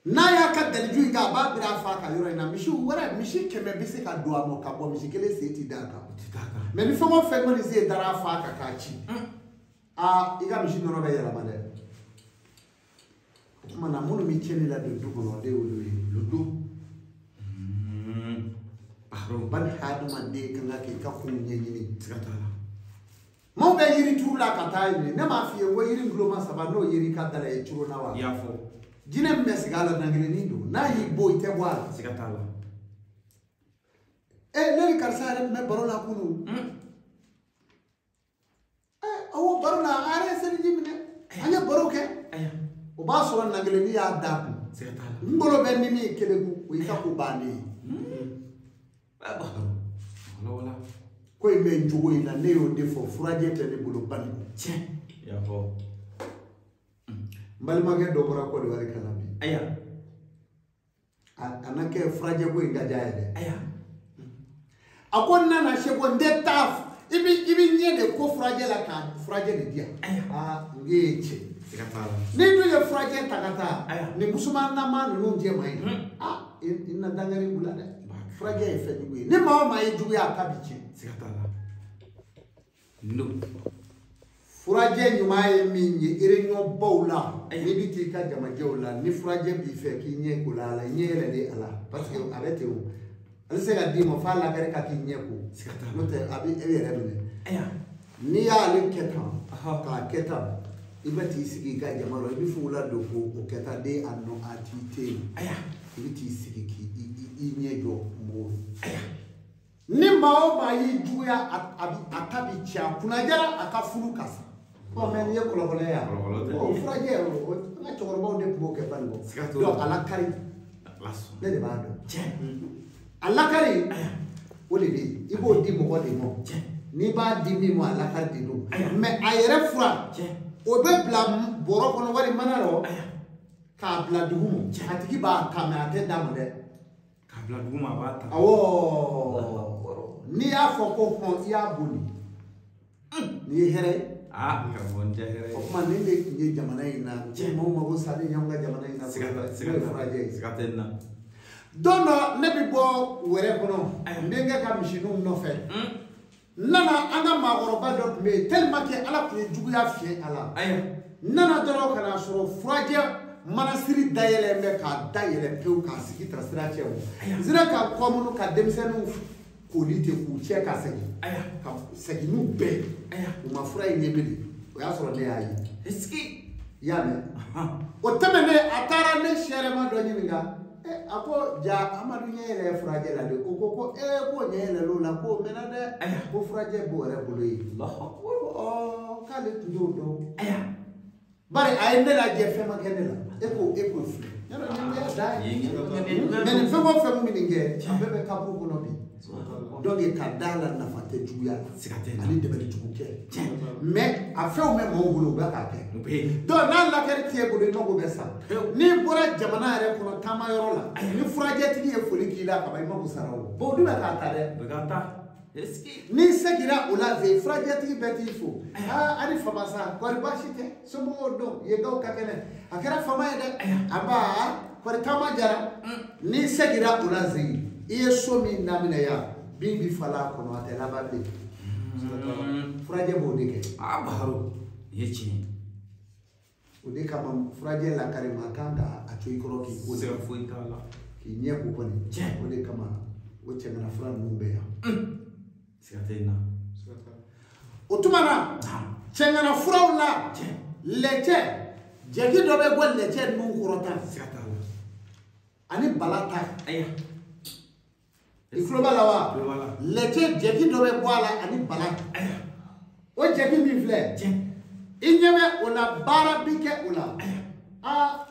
N'a y'a ka daliju in kɛ, a b'a biri a fa kan yɔrɔ in na, misi wɛrɛ, misi 100 bɛ se ka don a mɔ ka bɔ, misi kelen sen ti d'a kan. O ti d'a kan. Mɛ ni fɛn o fɛn kɔni sen dara a fa kan k'a ci, aa i ka misi nɔnɔ bɛ yɛlɛma dɛ. O tuma na minnu bɛ tiɲɛni ladon du kɔnɔ, o de y'olu ye. Olu don. Bani hadamaden kan ka k'i ka kow ɲɛɲini. Siga t'a la. Maaw bɛ yiri turu la ka taa ɲini, ne m'a f'i ye ko yiri guloma 3 n'o yiri ka da la i turu na wa? I y'a fɔ. Jinɛ min bɛ sigi a la dankelennin don, n'a y'i bɔ i tɛ bɔ a la. Siga t'a la. Ne ni karisa yɛrɛ tun bɛ baro la kunun. Awɔ, baro la, a yɛrɛ ye seliji minɛ, an ye baro kɛ. O b'a sɔrɔ dankelennin y'a da kun. Siga t'a la. N bolo bɛ ni min ye keleku, o y'i ka ko bannen ye. Ko in bɛ jogo in na ne y'o de fɔ furajɛ tɛ ne bolo bani. Tiɲɛ. I y'a fɔ. N balimakɛ dɔ bɔra Kɔdiwari ka na bi. Ayiwa. A na kɛ furajɛ ko in ka diya ye dɛ. Ayiwa. A ko n nana Seko n tɛ taa i bɛ ɲɛ de ko furajɛ la ka furajɛ de di yan. Aa n k'e ye cɛ. Siga t'a la. N'i dun ye furajɛ ta ka taa. Ayiwa. Nin musomanama ninnu jɛ ma ye. Aa i na dankari b'u la dɛ. Furajɛ ye fɛn jugu ye. Ni maa o maa ye juguya a ta bi tiɲɛ. Siga t'a la. No. Furajɛ ɲuman ye min ye réunion baw la n'i bɛ t'i ka jamajɛw la ni furajɛ b'i fɛ k'i ɲɛ ko la a la i ɲɛ yɛlɛlen a la parce que a bɛ ten o a bɛ se ka d'i ma f'a lakari ka k'i ɲɛ ko n'o tɛ a bɛ e yɛrɛ minɛ. N'i y'ale kɛ tan k'a kɛ tan i bɛ t'i sigi i ka jama la i bɛ fugula don ko o kɛ tan den a nɔ a t'i tɛ yen i bɛ t'i sigi k'i ɲɛ jɔ mɔgɔw. Ni maa o maa y'i juguya a ta bi tiɲɛ a kunnajara a ka furu ka sa. Bon, mais n'i ye kɔlɔkɔlɔ ye yan o furajɛ an ka cɛkɔrɔbaw de tun b'o kɛ bani kɔ. Donc a lakari ne de b'a dɔn. A lakari o de bɛ yen i b'o di mɔgɔ de ma n'i b'a di min ma a lakari de don mais a yɛrɛ fura o bɛ bila bɔrɔ kɔnɔ wali mana rɔ k'a bila dugu ma a tigi b'a ta mais a tɛ d'a ma dɛ. K'a bila dugu ma a b'a ta. Awɔ n'i y'a fɔ ko hɔn i y'a boli nin ye hɛrɛ ye. Ah, karamɔgɔ n tɛ hɛrɛ ye. O tuma nin de tun ye jamana in na maaw mako salen y'anw ka jamana in na. Siga furajɛ ye. Siga tɛ nin na. Don dɔ ne bɛ bɔ wɛrɛ kɔnɔ n denkɛ ka misininw nɔfɛ. N nana an ka maakɔrɔba dɔ tun bɛ yen tellement que Ala tun ye juguya fiyɛ a la. N nana dɔrɔn ka n'a sɔrɔ furajɛ manasiri dayɛlɛn bɛ k'a dayɛlɛ pewu k'a sigi ta sira cɛ o. N sera ka kɔmunu ka denmisɛnninw koli ten k'u cɛ ka segin. Ka segin n'u bɛɛ ye. U ma fura in ye bilen o y'a sɔrɔ ne y'a ye. I y'a mɛn. O tɛmɛnen a taara ne sɛrɛma dɔ ɲininka. A ko ja Amadu ɲɛ yɛlɛ furajɛ la de o ko ko k'o ɲɛ yɛlɛl'o la k'o mɛnna dɛ ko furajɛ b'o yɛrɛ bolo yen. Ko k'ale tun t'o dɔn. Bari a ye ne lajɛ fɛn ma kɛ ne la e k'o filɛ. Yɔrɔ nin bɛɛ da ye. Mais nin fɛn o fɛn min bɛ nin kɛ a bɛɛ bɛ kaburu kɔnɔ bi. Donc ka da la nafa tɛ juguya la ani dɛmɛli jugu kɛ mais a fɛnw bɛ mɔgɔw bolo u bɛ k'a kɛ donc n'a lakɛri t'e bolo i mago bɛ sa n'i bɔra jamana yɛrɛ kɔnɔ taama yɔrɔ la ni furajɛtigi ye foli k'i la kaban i mago sara o bon o dun bɛ k'a ta dɛ n'i seginna o la ze furajɛtigi bɛɛ t'i fo aa ani fama sa kɔri baasi tɛ somɔgɔw don yenkaw ka kɛnɛ a kɛra fama ye dɛ a ba kɔri taama jara n'i seginna o la ze i ye so min daminɛ yan bin bi falen a kɔnɔ a tɛ laban bilen. Furajɛ b'o de kɛ. A Baharu nin ye tiɲɛ ye. O de kama furajɛ lakari ma kan ka a to i kɔrɔ k'i ko. Siga foyi t'a la. K'i ɲɛ ko kɔni. Tiɲɛ. O de kama o cɛŋana fura ninnu bɛ yan. Siga tɛ n na. O tuma na cɛŋana furaw la. Tiɲɛ. Lɛcɛ jɛki dɔ bɛ bɔ lɛcɛ ninnu kɔrɔ tan. Siga t'a la. Ani bala ta. Ayiwa. I tulo b'a la wa? Lɛcɛ jɛki dɔ bɛ bɔ a la ani bala. O jɛki min filɛ, i ɲɛ bɛ o la baara bi kɛ o la. Aa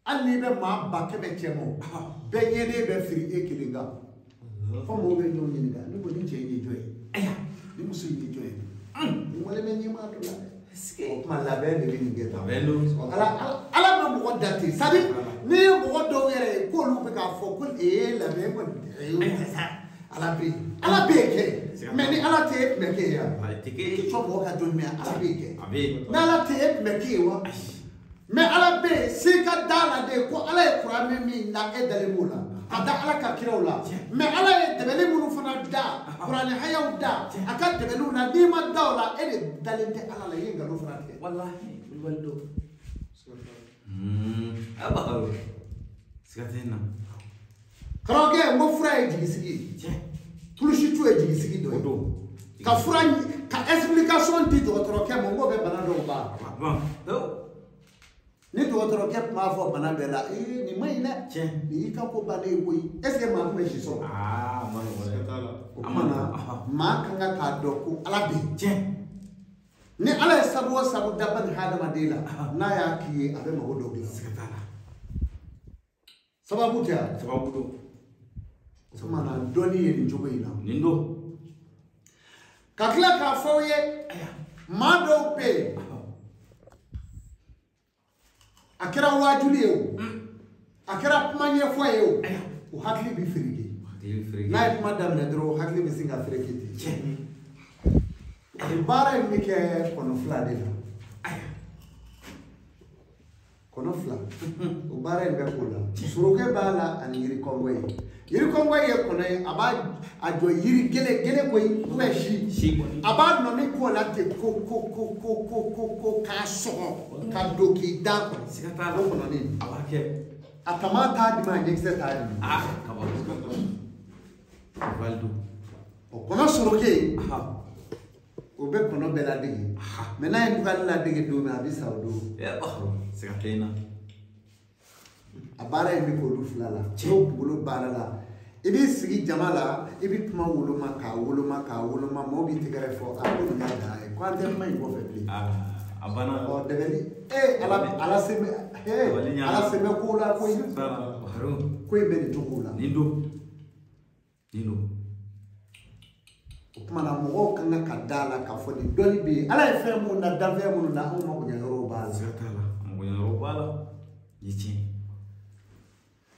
hali n'i bɛ maa 100 cɛ ma bɛɛ ɲɛden bɛ firi e kelen kan. Fo mɔgɔw bɛ ɲɔgɔn ɲininka ne ko nin cɛ in ye jɔn ye? Nin muso in ye jɔn ye? Nin wale bɛ ɲɛmaa dɔ la dɛ. O tuma labɛn de bɛ nin kɛ tan. Ala bɛ mɔgɔ da ten. C'est à dire n'i ye mɔgɔ dɔw yɛrɛ ye k'olu bɛ k'a fɔ ko labɛn kɔni Ala bɛ yen. Ala bɛ yen kɛ mais ni Ala tɛ e tun bɛ kɛ yen wa? I sɔn mɔgɔ ka dɔn mais Ala bɛ yen kɛ. Ni Ala tɛ e tun bɛ kɛ yen wa? Mais Ala bɛ yen se ka da la de ko Ala ye kuranɛ min da e dalen b'o la ka da Ala ka kiraw la mais Ala ye dɛmɛli minnu fana da kuranɛ hayaw da a ka dɛmɛliw la n'i ma da o la e de dalen tɛ Ala la i ye nkalon fana tigɛ. Walahi wulibali don. A Baharu siga tɛ n na. Karamɔgɔkɛ n ko fura ye jigisigi ye. Kulusitu ye jigisigi dɔ ye. Ka fura ka explication di dɔgɔtɔrɔkɛ ma n k'o bɛ bana dɔw ban. Ni dɔgɔtɔrɔkɛ tun b'a fɔ bana bɛɛ la ee nin ma ɲi dɛ. Nin y'i ka ko bannen ye koyi est ce que maa tun bɛ si sɔrɔ. Aa a ma nɔgɔn dɛ. O tuma na maa kan ka k'a dɔn ko Ala bɛ yen. Ni Ala ye sabu o sabu da bani hadamaden la n'a y'a k'i ye a bɛ mago dɔ dilan. Siga t'a la. Sababu tɛ wa? Sababu don. O tuma na dɔnni ye nin cogo in na. Nin don. Ka tila k'a fɔ aw ye maa dɔw bɛ yen a kɛra waajuli ye o a kɛra kuma ɲɛfɔ ye o o hakili bɛ fereke n'a ye kuma daminɛ dɔrɔn o hakili bɛ sin ka fereke ten. Nin baara in bɛ kɛ kɔnɔ fila de la. Kɔnɔ fila o baara in bɛ k'o la. Sorokɛ b'a la ani yirikɔngɔ ye. Yirikɔngɔ ye kɔnɔ ye a b'a a jɔ yiri gele gele koyi ou bien si a b'a nɔni k'o la ten ko ko ko ko ko ko ko k'a sɔgɔ ka don k'i da kɔnɔ. Siga t'a la. O kɔnɔnin a b'a kɛ. A tama t'a dimi a ɲɛkisɛ t'a dimi. Aa kaba. Kulubali don. O kɔnɔ sorokɛ o bɛ kɔnɔ bɛɛ ladege. Mɛ n'a ye dugale ladege don min a bɛ sa o don. Siga tɛ n na. A baara in bɛ k'olu fila la. N'o kunkolo baara la i b'i sigi jama la i bɛ kuma woloma k'a woloma k'a woloma mɔgɔw b'i tɛgɛrɛ fɔ a ko nin y'a dan ye ko an tɛ kuma in kɔfɛ bilen. A banna. Ɔ dɛgɛli ee ala se bɛ ee ala se bɛ ko la koyi. Ko in bɛ nin cogo la. Nin don. Nin don. O tuma na mɔgɔw ka kan ka da la k'a fɔ nin dɔnni bɛ yen ala ye fɛn minnu na danfɛn minnu na anw mago ɲɛ yɔrɔw b'a la. Siga t'a la mago ɲɛ yɔrɔw b'a la. Ni tiɲɛ.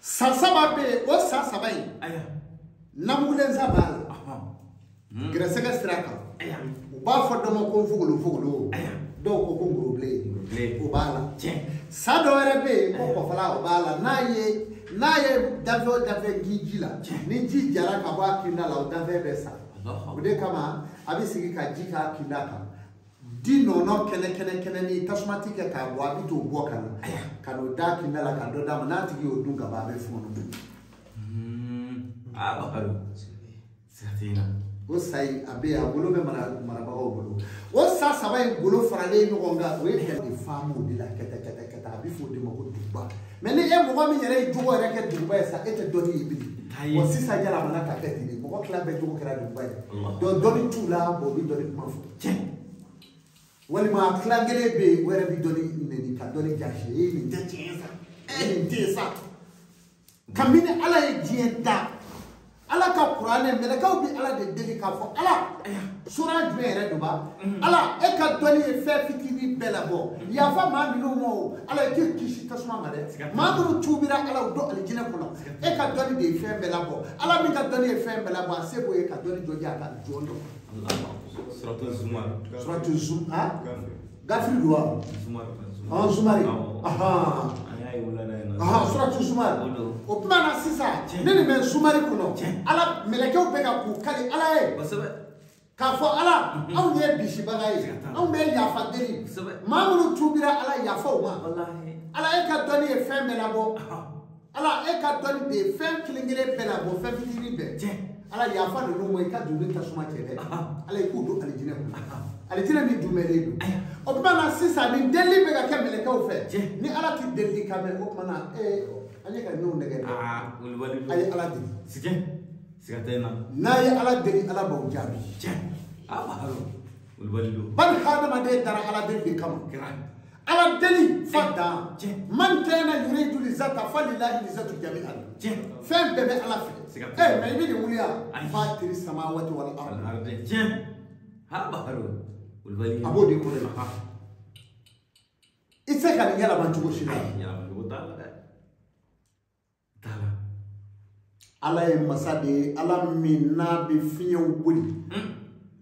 San saba bɛ yen o san saba in. Namugulensa b'a la. Gɛrɛsɛgɛ sira kan. U b'a fɔ dɔ ma ko fogolo fogolo. Dɔw ko ko ngorobilen. O b'a la. San dɔ wɛrɛ bɛ yen ko kɔfala o b'a la n'a ye danfɛn o danfɛn gin ji la ni ji jara ka bɔ a kinda la o danfɛn bɛ sa. O de kama a bɛ sigi ka ji k'a kinda kan di nɔnɔ kɛnɛ kɛnɛ kɛnɛ ni tasuma ti kɛ k'a bɔ a bɛ t'o bɔ ka na ka n'o da kinda la ka dɔ d'a ma n'a tigi y'o dun ka ban a bɛ fɔɔnɔ. O sa in a bɛ yen a golo bɛ marabagaw bolo o sa saba in golo faralen ɲɔgɔn kan o ye kɛlɛ de faamu de la kɛtɛ kɛtɛ kɛtɛ a bɛ fɔ o de ma ko duguba mɛ ni e mɔgɔ min yɛrɛ ye jogo yɛrɛ kɛ duguba ye sa e tɛ dɔnni ye bilen. Wa sisan yɛlɛmana ka kɛ ten de mɔgɔ tila bɛɛ jogo kɛra duguba ye donc dɔnni t'u la bon u bɛ dɔnni kuma fɔ walima a tilan kelen bɛ yen o yɛrɛ bɛ dɔnni nɛni ka dɔnni jasi e nin tɛ tiɲɛ sa e nin tɛ yen sa kabini ala ye diɲɛ da ala ka kuranɛ mɛlɛkɛw bɛ ala de deli k'a fɔ ala sura jumɛn yɛrɛ don ba ala e ka dɔnni ye fɛn fitinin bɛɛ labɔ yafa maa minnu ma o ala e k'i kisi tasuma ma dɛ maa minnu tuubira ala o don alijinɛ kɔnɔ e ka dɔnni de ye fɛn bɛɛ labɔ ala min ka dɔnni ye fɛn bɛɛ labɔ a se b'o ye ka dɔnni dɔ di a ka jɔn dɔ. Suratu Zumar. Suratu Zumar. Gafiri don wa? Zumar. Zumari. Suratu Zumar. O tuma na sisan ne nin bɛ Zumari kɔnɔ ala mɛlɛkɛw bɛ ka k'u kali ala ye. K'a fɔ ala anw ye bisibaga ye anw bɛ yafa deli maa minnu tuubira ala yafa u ma ala e ka dɔnni ye fɛn bɛɛ labɔ ala e ka dɔnni de ye fɛn kelen kelen bɛɛ labɔ fɛn fitinin bɛɛ ala yafa ninnu ma i ka juru tasuma cɛ dɛ ala i k'u don alijinɛ kɔnɔ alijinɛ min dunmɛlen don o tuma na sisan nin delili bɛ ka kɛ mɛlɛkɛw fɛ ni ala ti delili kan mɛn o tuma na ee an ye ka ɲɔgɔn nɛgɛ dɛ a ye ala deli. Siga tɛ n na. N'a ye ala deli ala b'aw jaabi. Bari hadamaden dara ala deli de kama. Ala deli fa dan. Man kana yuridu lizata falillahi lizatu jami'an. Fɛn bɛɛ bɛ ala fɛ. Mɛ i bɛ nin wuli yan. Fatiri samawati wal ardi. A b'o de kɔrɔ ye. I tɛ se ka nin yɛlɛma cogo si la. Ala ye masa de ye ala min n'a bɛ fiɲɛw boli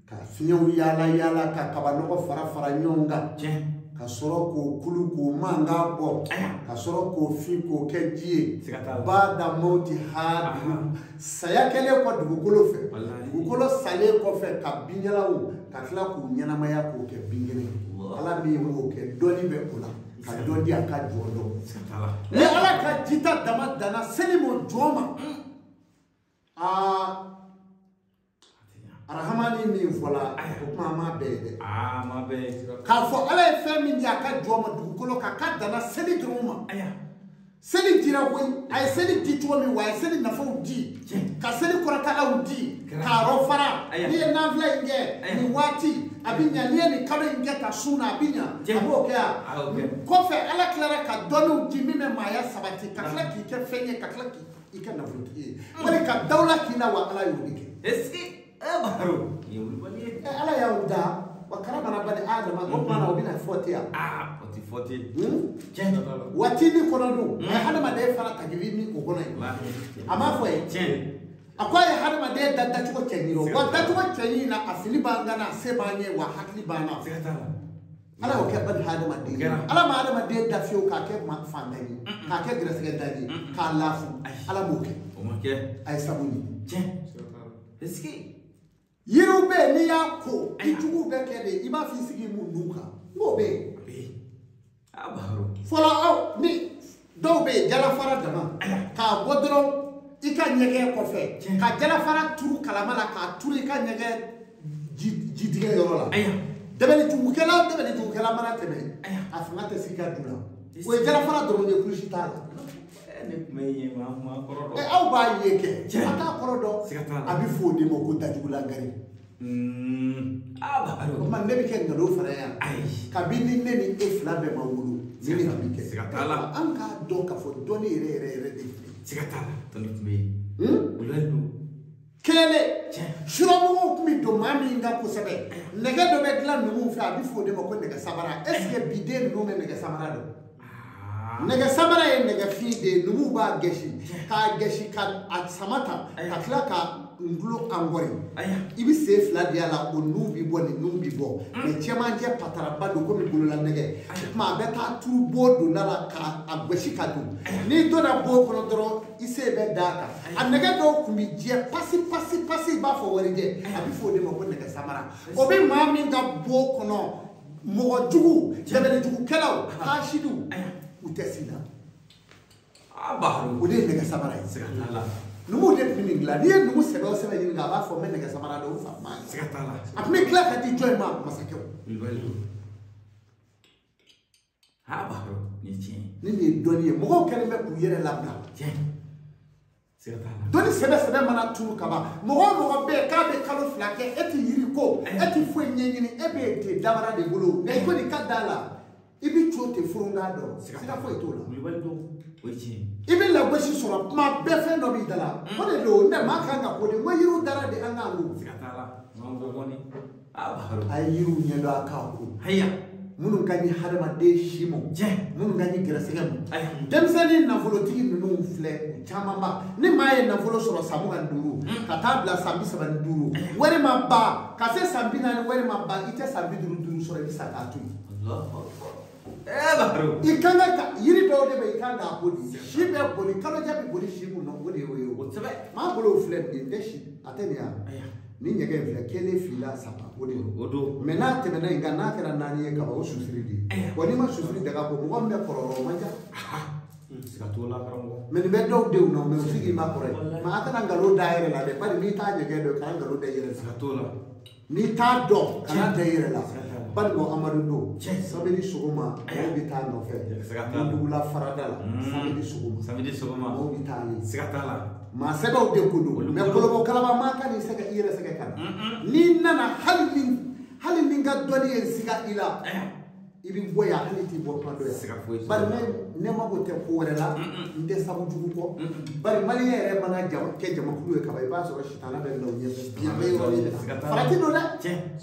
ka fiɲɛw yaala yaala ka kabanɔgɔ fara fara ɲɔgɔn kan ka sɔrɔ k'o kulu k'o mankan bɔ ka sɔrɔ k'o fin k'o kɛ ji ye bada mawti ha saya kɛlen kɔ dugukolo fɛ dugukolo salen kɔfɛ ka binjalaw ka tila k'u ɲɛnamaya k'o kɛ binkɛnɛ ala min b'o kɛ dɔnni bɛ o la ka dɔ di a ka jɔn dɔ ni ala ka jita dama danna seli m'o jɔn ma. Aa arahamani min fɔla o kuma an m'a bɛɛ ye dɛ. K'a fɔ ala ye fɛn min di a ka jɔn ma dugukolo kan k'a danna seli dɔrɔn ma. Seli dira koyi a ye seli di cogo min wa a ye seli nafaw di ka seli kɔrɔtalaw di k'a rɔ fara n'i ye nanfila in kɛ nin waati a bɛ ɲa n'i ye nin kalo in kɛ ka sun na a bɛ ɲa a b'o kɛ yan kɔfɛ ala tilara ka dɔnniw di min bɛ maaya sabati ka tila k'i kɛ fɛn ye ka tila k'i i ka nafolotigi ye wali ka dawula k'i la wa ala y'o de kɛ. Est-ce que Baro nin ye wulibali ye. Ala y'aw da wa karamana bani adama o tuma na o bɛna fɔ ten yan. O ti fɔ ten. Tiɲɛ. Waati min kɔnɔ dun a ye hadamaden fana tagili min o kɔnɔ yen. A m'a fɔ ye. Tiɲɛ. A ko a ye hadamaden da dacogo cɛɲi rɔ wa dacogo cɛɲi na a fili b'an kan na a se b'an ye wa hakili b'an na. Siga t'a la. Ala y'o kɛ bani hadamaden ye. Ala ma hadamaden da fiyewu k'a kɛ fantan ye k'a kɛ gɛrɛsɛgɛdan ye k'a lafu. Ala m'o kɛ. O ma kɛ. A ye sabu ɲini. Tiɲɛ. Est-ce que yiriw bɛ yen n'i y'a ko i juguw bɛ kɛ de i b'a f'i sigi mun nun kan n k'o bɛ yen. Fɔlɔ aw ni dɔw bɛ yen jalafara dama k'a bɔ dɔrɔn i ka ɲɛgɛn kɔfɛ ka jalafara turu kalama la k'a turu i ka ɲɛgɛn jidigɛ yɔrɔ la. Dɛbɛlijugukɛla mana tɛmɛ a fanga tɛ s'i ka du la o ye jalafara dɔrɔn ye kulusi t'a la. Ne tun bɛ yen maa kɔrɔ dɔn. Aw b'a ye kɛ a t'a kɔrɔ dɔn a bɛ fɔ o de ma ko dajugulangari. O tuma ne bɛ kɛ nkalon fana yan. Kabini ne ni e fila bɛɛ ma wolo ni ne tun bɛ kɛ. Siga t'a la. An k'a dɔn k'a fɔ dɔnni yɛrɛ yɛrɛ yɛrɛ de filɛ. Siga t'a la dɔnni tun bɛ yen. Wulibali don. Kelen suramɔgɔw tun bɛ don maa min kan kosɛbɛ nɛgɛ dɔ bɛ dilan numuw fɛ a bɛ fɔ o de ma ko nɛgɛ samara est ce que bi den ninnu bɛ nɛgɛ samara dɔn. Nɛgɛ samara ye nɛgɛ fin de ye numuw b'a gɛsi k'a gɛsi ka a sama ta ka tila ka ntulo angɔri i bɛ sen fila di a la o nun bɛ bɔ nin nun bɛ bɔ mɛ cɛmancɛ pataraba don komi bolola nɛgɛ o tuma a bɛ taa turu bo donda la k'a gosi ka don n'i donna bo kɔnɔ dɔrɔn i sen bɛ d'a kan a nɛgɛ dɔw tun bɛ jɛ pasi pasi pasi i b'a fɔ warijɛ a bɛ fɔ o de ma ko nɛgɛ samara o bɛ maa min ka bo kɔnɔ mɔgɔ jugu dɛmɛlijugukɛlaw hasidiw u tɛ s'i la. O de ye nɛgɛ samara ye. Siga t'a la. Numuw de tun bɛ nin dilan n'i ye numu sɛbɛ o sɛbɛ ɲininka a b'a fɔ n bɛ nɛgɛ samara dɔn o fa maa ye. Siga t'a la. A tun bɛ tila ka di jɔn ma masakɛw. Wulibali don. Nin ye tiɲɛ ye. Ni nin ye dɔnni ye mɔgɔw kɛlen bɛ k'u yɛrɛ labila. Tiɲɛ. Siga t'a la. Dɔnni sɛbɛ sɛbɛ mana tunu kaban mɔgɔ o mɔgɔ bɛ yen k'a bɛ kalo 2 kɛ e tɛ yiri ko e tɛ foyi ɲɛɲini e bɛ ten dabara de bolo mɛ ko nin ka da la. I bɛ co ten furunga dɔn siga foyi t'o la. Wulibali don o ye tiɲɛ. I bɛ lagosi sɔrɔ kuma bɛɛ fɛn dɔ b'i da la o de don ne maa kan ka ko de n ko yiriw dara de an k'an ko. Siga t'a la n'an ko kɔni. A ye yiriw ɲɛdɔn a k'a ko. Haya. Minnu ka ɲi hadamaden si ma. Tiɲɛ. Minnu ka ɲi gɛrɛsɛgɛ ma. Denmisɛnnin nafolotigi ninnu filɛ u camanba ni maa ye nafolo sɔrɔ san 25 ka taa bila san 35 wari ma ban ka se san 40 wari ma ban i tɛ san 55 sɔrɔ i bɛ sa k'a to yen. I kan ka yiri dɔw de bɛ i kan k'a boli si bɛ boli kalojɛ bɛ boli si mun na o de y'o ye o. Maa bolo filɛ nin ye n tɛ si a tɛ nin yan ni ɲɛgɛn in filɛ 1 2 3 o de don. O don. Mɛ n'a tɛmɛna yen kan n'a kɛra 4 ye kaban o susiri de ye. Wa n'i ma susiri daga ko mɔgɔ min bɛ kɔrɔ o man ca. Siga t'o la karamɔgɔ. Mɛ nin bɛ dɔw denw na mɛ u sigi ma kɔrɔ ye. Mɛ a kana nkalon da yɛrɛ la dɛ bari n'i t'a ɲɛgɛn dɔn kana nkalon da i yɛrɛ la. Siga t'o la. N'i t'a dɔn kana da i yɛrɛ la. Banikɔ Amadu don samedi sɔgɔma mɔgɔw bɛ taa nɔfɛ Mundugula farada la samedi sɔgɔma. Samedi sɔgɔma mɔgɔw bɛ taa ye. Siga t'a la. Maa sɛbɛw de ko don mɛ kolobɔ kalaba maa ka n'i sɛgɛ i yɛrɛ sɛgɛ ka na. N'i nana hali ni n ka dɔnni ye siga i la i bɛ bɔ yan hali t'i bɔ kuma dɔ yan. Bari ne mako tɛ ko wɛrɛ la n tɛ sabu jugu kɔ. Bari maliyɛn yɛrɛ mana kɛ jamakulu ye kaban i b'a sɔrɔ sitana bɛ bila u ɲɛfɛ biɲɛ bɛ yɔrɔ min na farati don dɛ.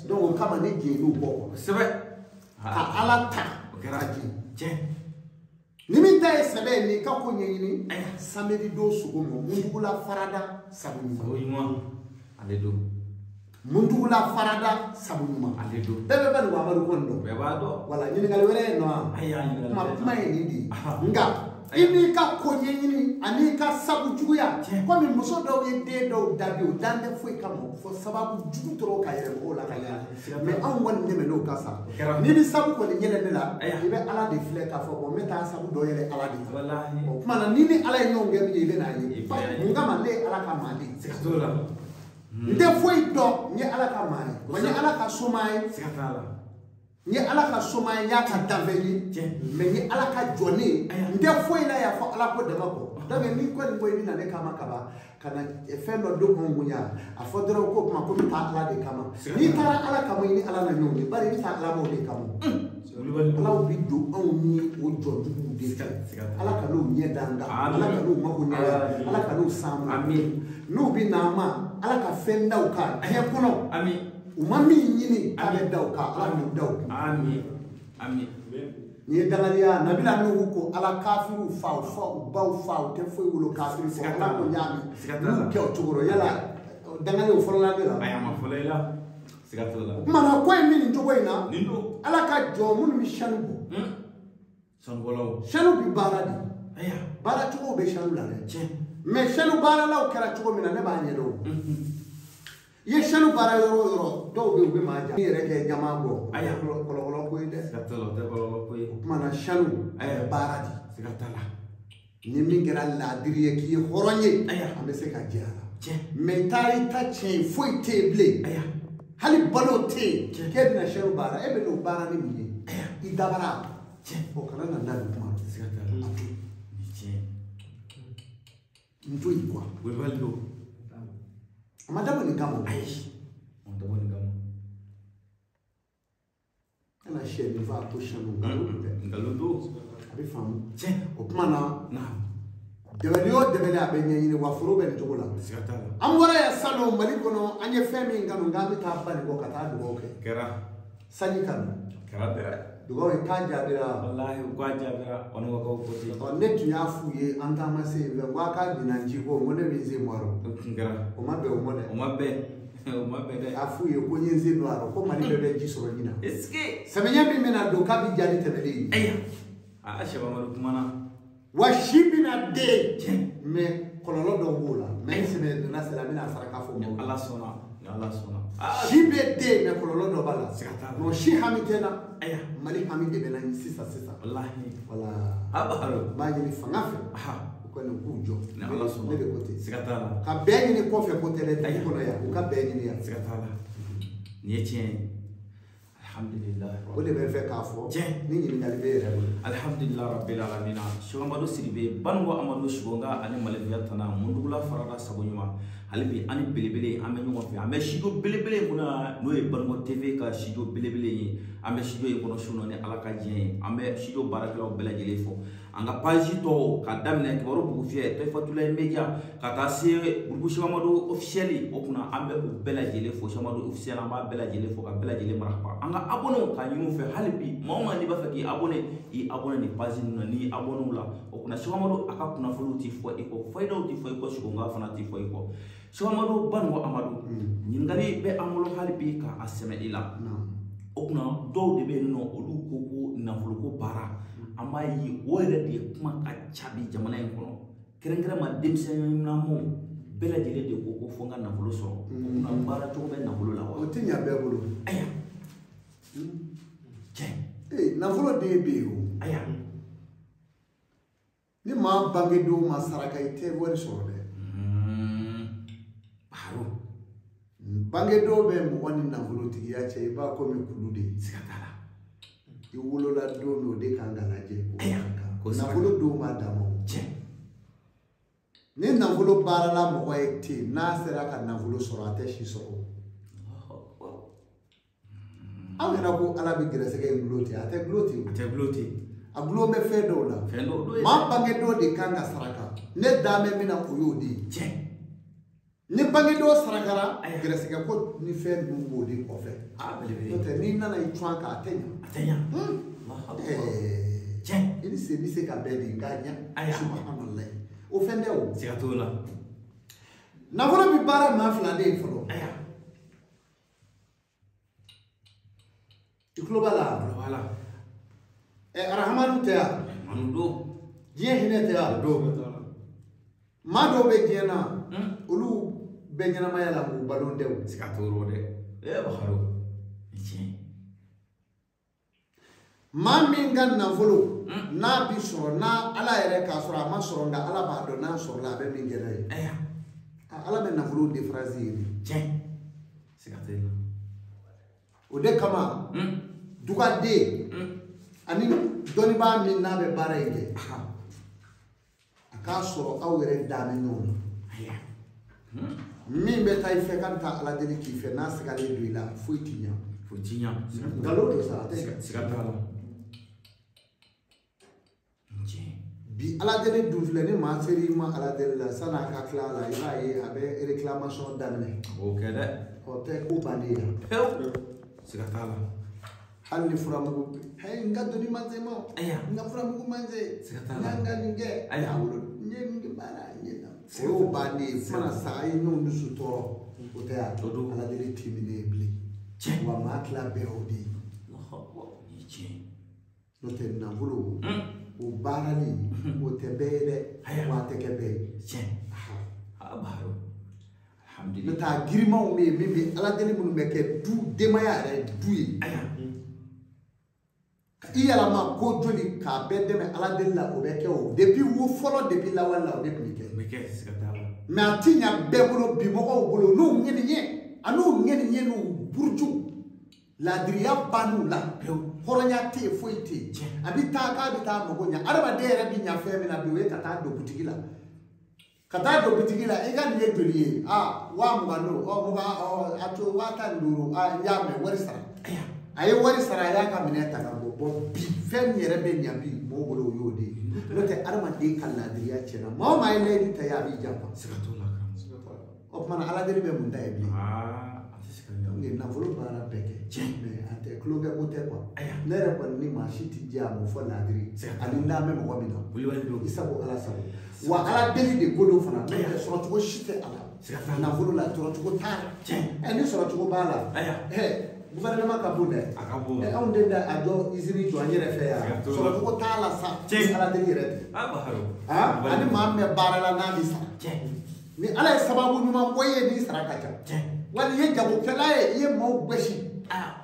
Donc o kama ne jɛn'u bɔ. Kosɛbɛ. Ka Ala ta ka jɛn. Ni min ta ye sɛbɛ ye n'i ka ko ɲɛɲini samedi don sɔgɔma Mundugula farada sabu ɲuman. Sabu ɲuman ale don. Mundugula farada sabu ɲuman ale don. Bɛɛ bɛ Banikɔ Amadu kɔni dɔn. Bɛɛ b'a dɔn. Wala ɲininkali wɛrɛ ye nɔ wa. Ayi ɲininkali. Kuma ye nin de ye. Nka i n'i ka ko ɲɛɲini ani ka sabu juguya komi muso dɔw ye den dɔw da bi o dan tɛ foyi kama fɔ sababu jugu dɔrɔn ka yɛlɛ mɔgɔw la ka yaala mɛ anw kɔni dɛmɛ n'o ka sa n'i bɛ sabu kɔni yɛlɛ ne la i bɛ Ala de filɛ k'a fɔ bɔn n bɛ taa sabu dɔ yɛlɛ Ala de la o tuma na ni ni Ala ye ɲɔgɔn kɛ min ye i bɛ n'a ye mun kama ne ye Ala ka maa de ye n tɛ foyi dɔn n ye Ala ka maa ye wa n ye Ala ka somaa ye. N ye Ala ka soma ye, n y'a ka danfɛn ye, mais n ye Ala ka jɔn ne ye. N tɛ foyi la yan fɔ Ala ko dama kɔ. Donc n'i kɔni ko i bɛ na ne kama kaban ka na fɛn dɔ don anw kun yan, a fɔ dɔrɔn ko tuma ko n bɛ taa Ala de kama. N'i taara Ala kama, i ni Ala na ɲɔgɔn ye, bari i bɛ taa Ala m'o de kama. Ala bɛ don anw ni o jɔnjuguw de fɛ. Ala ka n'u ɲɛ d'an kan, Ala ka n'u mago ɲɛ, Ala ka n'u s'an ma. N'u bɛ na an ma, Ala ka fɛn da u kan diɲɛ kɔnɔ. U ma min ɲini k'a bɛ da u kan, Ala k'u da u kun. Nin ye danganiya. Nabila Nuhu ko Ala kafiriw fa, u fa, u baw fa, u tɛ foyi wolo kafiri kɔ. Ala ko n y'a mɛn. N'u kɛ o cogo rɔ, yala danganiya o fɔlɔla ne la? Ayi, a ma fɔlɔ i la. Siga t'o la. O tuma na ko in bɛ nin cogo in na. Ala ka jɔ minnu bɛ sanu bɔ. Sanubɔlaw. Sanu bɛ baara de. Baara cogo bɛ sanu la dɛ. Mais sanu baaralaw kɛra cogo min na, ne b'a ɲɛdɔn o. I ye sanu baara yɔrɔ o yɔrɔ, dɔw bɛ yen u bɛ maa ja. N'i yɛrɛ kɛ jama bɔ, kɔlɔlɔ ko ye dɛ. Siga t'o la, o tɛ kɔlɔlɔ ko ye. O tuma na sanu a ye baara de. Siga t'a la. Ni min kɛra laadiri ye k'i ye hɔrɔn ye, an bɛ se ka jɛ a la. Mais taara i ta tiɲɛ, foyi tɛ yen bilen. Hali balo tɛ yen k'e bɛna sanu baara, e bɛ n'o baara ni mun ye? I dabara. O kana na da nin kuma la. Siga t'a la. A to yen. Ni tiɲɛ. N to yen quoi. Wulibali don. A ma dabɔ nin kama. Ayi, a ma dabɔ nin kama. Kana sɛ nin fa ko sanu nkalon don dɛ. Nkalon don. A bɛ faamu. Tiɲɛ. O tuma na. Dɛmɛli o dɛmɛli a bɛ ɲɛɲini wa foro bɛ nin cogo la. Siga t'a la. An bɔra yan salon Mali kɔnɔ, an ye fɛn min kanu k'an bɛ taa Banikɔ ka taa dugawu kɛ. Kɛra. Sanji kanu. Kɛra dɛ. Dugawu ye k'a jaabira. Walahi u k'a jaabira Banikɔkaw ko ten. Ɔ ne tun y'a f'u ye an taama se yen fɛ, n ko a k'a ɲinan ji ko, n ko ne bɛ n sen bɔ a rɔ. O tun kɛra. O ma bɛn o ma dɛ. O ma bɛn. O ma bɛn dɛ. A f'u ye ko n ye n sen don a rɔ, ko Mali bɛɛ bɛ ji sɔrɔ ɲinan. Est-ce que. Samiya min bɛna don k'a bɛ ja ni tɛmɛlen ye. Ayiwa. Aa Sɛba Amadu kumana. Wa si bɛna den. Mais kɔlɔlɔ dɔw b'o la. Mais ni samiya donna sera, n bɛna saraka fɔ mɔgɔw ye. Ala sɔnna. Ni Ala sɔnna. Si bɛ den, mais kɔlɔlɔ dɔ b'a la. Siga t'a la. Non, si hami tɛ n na. Ayiwa. Mali hami de bɛ n na sisan sisan. Walahi. Wala. A baro. N b'a ɲini fanga fɛ. U kɔni u k'u jɔ. Ni Ala sɔnna. Ne de ko ten. Siga t'a la. Ka bɛn ɲini kɔfɛ ko tɛ dɛ, dugu kɔnɔ yan. U ka bɛn ɲini yan. Siga t'a la. Nin ye tiɲɛ ye. Alhamdulillah. O de bɛ fɛ k'a fɔ. Tiɲɛ. Ni ɲininkali bɛ yɛrɛ bolo. Alhamdulillah rabbil alamin. Sɛba Amadu Sidibe, Banikɔ Amadu Sibonga ani Malifiya Tana, Mundugula farala sago ɲuman. Hali bi ani belebele an bɛ ɲɔgɔn fɛ. An bɛ studio belebele in kɔnɔ, n'o ye Banikɔ TV ka studio belebele ye. An bɛ studio in kɔnɔ su ni Ala ka diɲɛ ye. An bɛ studio baarakɛlaw bɛɛ lajɛlen fɔ. An ka page tɔw ka daminɛ Kibaru Bugufiyɛ, Tɔyifatulayi Media, ka taa se Groupe Sɛba Amadu officiel o kunna, an bɛ u bɛɛ lajɛlen fo. Sɛba Amadu officiel an b'a bɛɛ lajɛlen fo ka bɛɛ lajɛlen marahaba. An ka abonné k'a ɲini u fɛ hali bi, maa o maa n'i b'a fɛ k'i abonné, i abonné nin page ninnu na, n'i abonné u la o kunna Sɛba Amadu a ka kunnafoniw ti fɔ i kɔ, fayidaw ti fɔ i kɔ, Sibonga fana ti fɔ i kɔ. Sɛba Amadu Banikɔ Amadu, ɲininkali bɛ an bolo hali bi k'a sɛmɛ i la. O kunna dɔw de bɛ yen nɔ, olu ko ko nafoloko baara, an b'a ye o yɛrɛ de ye kuma ka ca bi jamana in kɔnɔ, kɛrɛnkɛrɛnma denmisɛnninlamɔw bɛɛ lajɛlen de ko ko fo n ka nafolo sɔrɔ. O kunna baara cogo bɛ nafolo la wa? O tɛ ɲa bɛɛ bolo. Ayiwa. Tiɲɛ. Ee nafolo den bɛ yen o. Ayiwa. Ni maa bangedenw ma saraka, i tɛ wari sɔrɔ dɛ. Baro. Bangedenw bɛ mɔgɔ ni nafolotigiya cɛ, i b'a komi kulu de ye. Siga t'a la. I wolola don min, o de kan ka lajɛ. Ayiwa. Nafolo denw b'a dama o. Tiɲɛ. Ni nafolo baarala mɔgɔ ye ten, n'a sera ka nafolo sɔrɔ, a tɛ si sɔrɔ. Aw yɛrɛ ko Ala bɛ gɛrɛsɛgɛ in gulon ten, a tɛ gulon ten. A tɛ gulon ten. A gulon bɛ fɛn dɔw la. Fɛn dɔw don. Maa bangedenw de kan ka saraka. Ne dan bɛ min na, o y'o de ye. Tiɲɛ. Ni bangedenw sarakara, gɛrɛsɛgɛ ko ni fɛn ninnu b'o de kɔfɛ. A belebele. N'o tɛ n'i nana i cun a kan, a tɛ ɲa. A tɛ ɲa. Tiɲɛ. I ni sen bɛ se ka bɛn de, nka ɲa. Ayiwa. Subahanallahi. O fɛn tɛ o. Siga t'o la. Nafolo bɛ baara maa fila de ye fɔlɔ. Ayiwa. I tulo b'a la. Tulo b'a la. Arahamanu tɛ yan. Arahamanu don. Diɲɛ hinɛ tɛ yan. Don. Maa dɔw bɛ diɲɛ na, olu bɛ ɲɛnamaya la k'u balo tɛ o. Siga t'o rɔ dɛ. Bakaro. Tiɲɛ. Maa min ka nafolo n'a bi sɔrɔ, n'a Ala yɛrɛ k'a sɔrɔ a ma sɔrɔ, nka Ala b'a dɔn n'a sɔrɔla a bɛ min kɛ n'a ye. Ayiwa. Ala bɛ nafolo différence ye. Tiɲɛ. Siga t'e la. O de kama Dugaden ani dɔnnibaa min n'a bɛ baara in kɛ a k'a sɔrɔ aw yɛrɛ dalen ɲɔgɔn na min bɛ taa i fɛ k'a bɛ taa ala deli k'i fɛ n'a sigalen don i la foyi t'i ɲɛ foyi t'i ɲɛ nkalon don sa a tɛ siga t'a la bi ala deli dun filɛ ni maa ser'i ma ala deli la san'a ka tila a la i b'a ye a bɛ réclamation daminɛ o kɛ dɛ o tɛ ko bannen ye pewu siga t'a la hali ni furamugu hey n ka doni ma se ma n ka furamugu ma se n ka nin kɛ a wolo n ye nin baara n ye na o y'o bannen ye fo na sa a ye ɲɔgɔn dusu tɔɔrɔ o tɛ yan ala deli t'i minɛ bilen wa maa tila bɛɛ y'o de ye n'o tɛ nafolo o baarali o tɛ bɛɛ ye dɛ wa a tɛ kɛ bɛɛ ye tiɲɛ n'o tɛ a girimanw bɛ yen min bɛ ala deli minnu bɛ kɛ du denbaya yɛrɛ du ye i yɛlɛma ko joli k'a bɛɛ dɛmɛ ala deli la o bɛ kɛ o depuis wo fɔlɔ depuis lawale la o de tun bɛ kɛ mais a ti ɲa bɛɛ bolo bi mɔgɔw bolo n'u ŋɛniɲɛ a n'u ŋɛniɲɛ n'u buruju laadiriya bann'u la hɔrɔnya tɛ yen foyi tɛ yen a bɛ taa k'a bɛ taa mago ɲa adamaden yɛrɛ bɛ ɲa fɛn min na bi o ye ka taa don butigi la ka taa don butigi la i ka nin ye joli ye aa 20,000 don ɔ 20 ɔ a to 15,000 aa n y'a mɛn wari sara a ye wari sara a y'a ka minɛn ta ka bɔ bɔn bi fɛn min yɛrɛ bɛ ɲa bi mɔgɔw bolo o y'o de ye n'o tɛ adamaden ka laadiriya tiɲɛna maa o maa ye layidu ta ye a b'i janfa siga t'o la o tuma na ala deli bɛ mun ta ye bilen donc nafolo baara bɛɛ kɛ mais a tɛ tulonkɛ ko tɛ quoi ne yɛrɛ kɔni ni maa si ti diya mɔ fɔ laadiri ani n bɛ mɔgɔ min na i sago ala sago wa ala deli de ko don fana n'o tɛ sɔrɔcogo si tɛ a la nafolo la sɔrɔcogo t'a la ni sɔrɔcogo b'a la gouvernement ka bon dɛ anw den da a jɔ usine jɔ an yɛrɛ fɛ yan sɔrɔcogo t'a la sa ala deli yɛrɛ tɛ ani maa min bɛ baara la n'a bɛ sara ni ala ye sababu ɲuman bɔ i ye n'i sara ka ca wali i ye jagokɛla ye i ye maaw gosi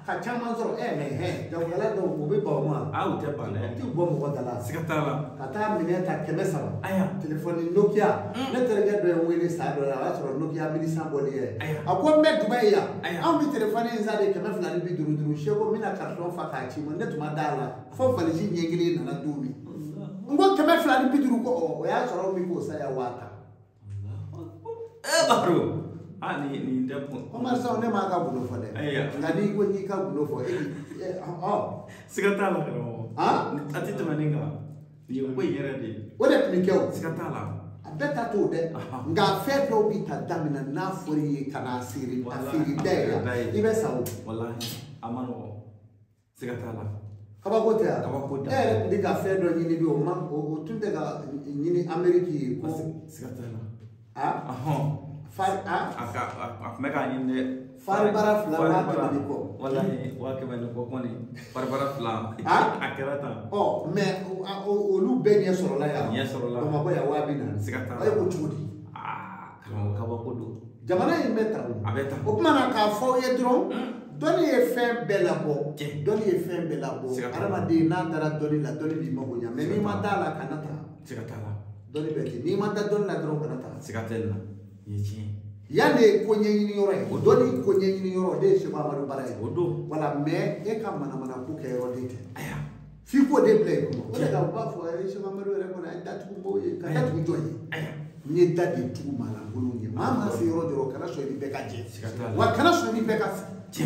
ka caman sɔrɔ mais hɛn jagokɛla dɔw u bɛ ban o ma u tɛ ban dɛ u tɛ bɔ mɔgɔ da la siga t'a la ka taa minɛn ta 300 telefɔni Nokia ne terikɛ dɔ ye n wele san dɔ la o y'a sɔrɔ Nokia 1100 bɔlen yɛrɛ a ko n bɛ Dubayi yan anw bɛ telefɔni in san de 255 seko n bɛna carton fa k'a ci ma ne tun ma d'a la fo valise ɲɛ kelen nana don min n ko 250 ko o y'a sɔrɔ min k'o san yan 10,000 Baro nin tɛ commerçant ne m'a ka gundo fɔ dɛ nka n'i ko n'i ka gundo fɔ e siga t'a la karamɔgɔ a tɛ tɛmɛ nin kan nin ye ko in yɛrɛ de ye o de tun bɛ kɛ o siga t'a la a bɛɛ ta t'o dɛ nka fɛn dɔw bɛ ta daminɛ n'a fɔr'i ye ka n'a feere a feere da yɛlɛ i bɛ sa o walahi a ma nɔgɔn siga t'a la kabako tɛ yan kabako tɛ e yɛrɛ tun bɛ ka fɛn dɔ ɲini bi o ma o tun tɛ ka ɲini Amérique ye ko siga t'a la a tun bɛ k'a ɲini dɛ faribara 2 100,000 ni kɔ walahi 100,000 ni kɔ kɔni faribara 2 a kɛra tan ɔ mais olu bɛɛ ɲɛ sɔrɔla yan ɲɛ sɔrɔla Bamakɔ yan 40,000 siga t'a la e ko cogo di karamɔgɔ kabako don jamana in bɛ tan a bɛ tan o tuma na k'a fɔ aw ye dɔrɔn dɔnni ye fɛn bɛɛ labɔ dɔnni ye fɛn bɛɛ labɔ adamaden n'a dara dɔnni la dɔnni b'i mago ɲa mais n'i ma d'a la kana taa siga t'a la dɔnni bɛ ten n'i ma da dɔnni la dɔrɔn kana taa siga tɛ nin na nin ye tiɲɛ yan de ye ko ɲɛɲini yɔrɔ ye o dɔnni ko ɲɛɲini yɔrɔ o de ye Seko Amadu Bara ye o don wala mais e ka manamana ko kɛ yɔrɔ de tɛ f'i k'o de bila i kɔnɔ o de la u b'a fɔ Seko Amadu yɛrɛ kɔni a ye datugu mɔgɔw ye ka datugu jɔn ye n ye da de tugu maa lankolonw ye maa maa se yɔrɔ dɔrɔn kana sɔn i ni bɛɛ ka jɛ wa kana sɔn i ni bɛɛ ka sigi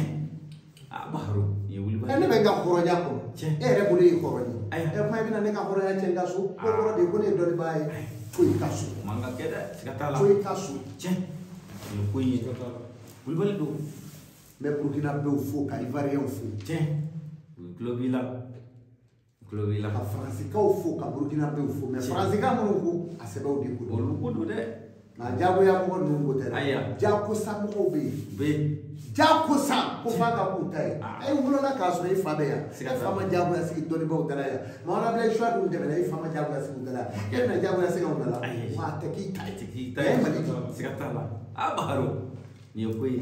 Baro nin ye wulibali ne bɛ n ka hɔrɔnya kɔnɔ e yɛrɛ bolo ye hɔrɔn ye ɛ kuma i bɛna ne ka hɔrɔnya cɛ n ka so ko kɔrɔ de ye ko ne ye dɔnnibaa ye to i ka so man ka kɛ dɛ siga t'a la to i ka so tiɲɛ nin ye ko in ye wulibali don n bɛ Burukinabew fo ka Ivoiriyɛnw fo tiɲɛ u tulo b'i la u tulo b'i la ka Faransikaw fo ka Burukinabew fo mais Faransika minnu ko a sɛbɛnw de ko don olu ko don dɛ nka jagoya mɔgɔ ninnu ko tɛ dɛ jagosa mɔgɔw bɛ yen jagosa ko f'a ka k'u ta ye e wolola k'a sɔrɔ i fa bɛ yan e fa ma jagoya sigi dɔnnibaaw da la yan maa wɛrɛ bila suwa dun tɛmɛna i fa ma jagoya sigi u da la e bɛna jagoya sigi anw da la wa a tɛ k'i ta ye a tɛ k'i ta ye Mali siga t'a la Baro nin ye ko ye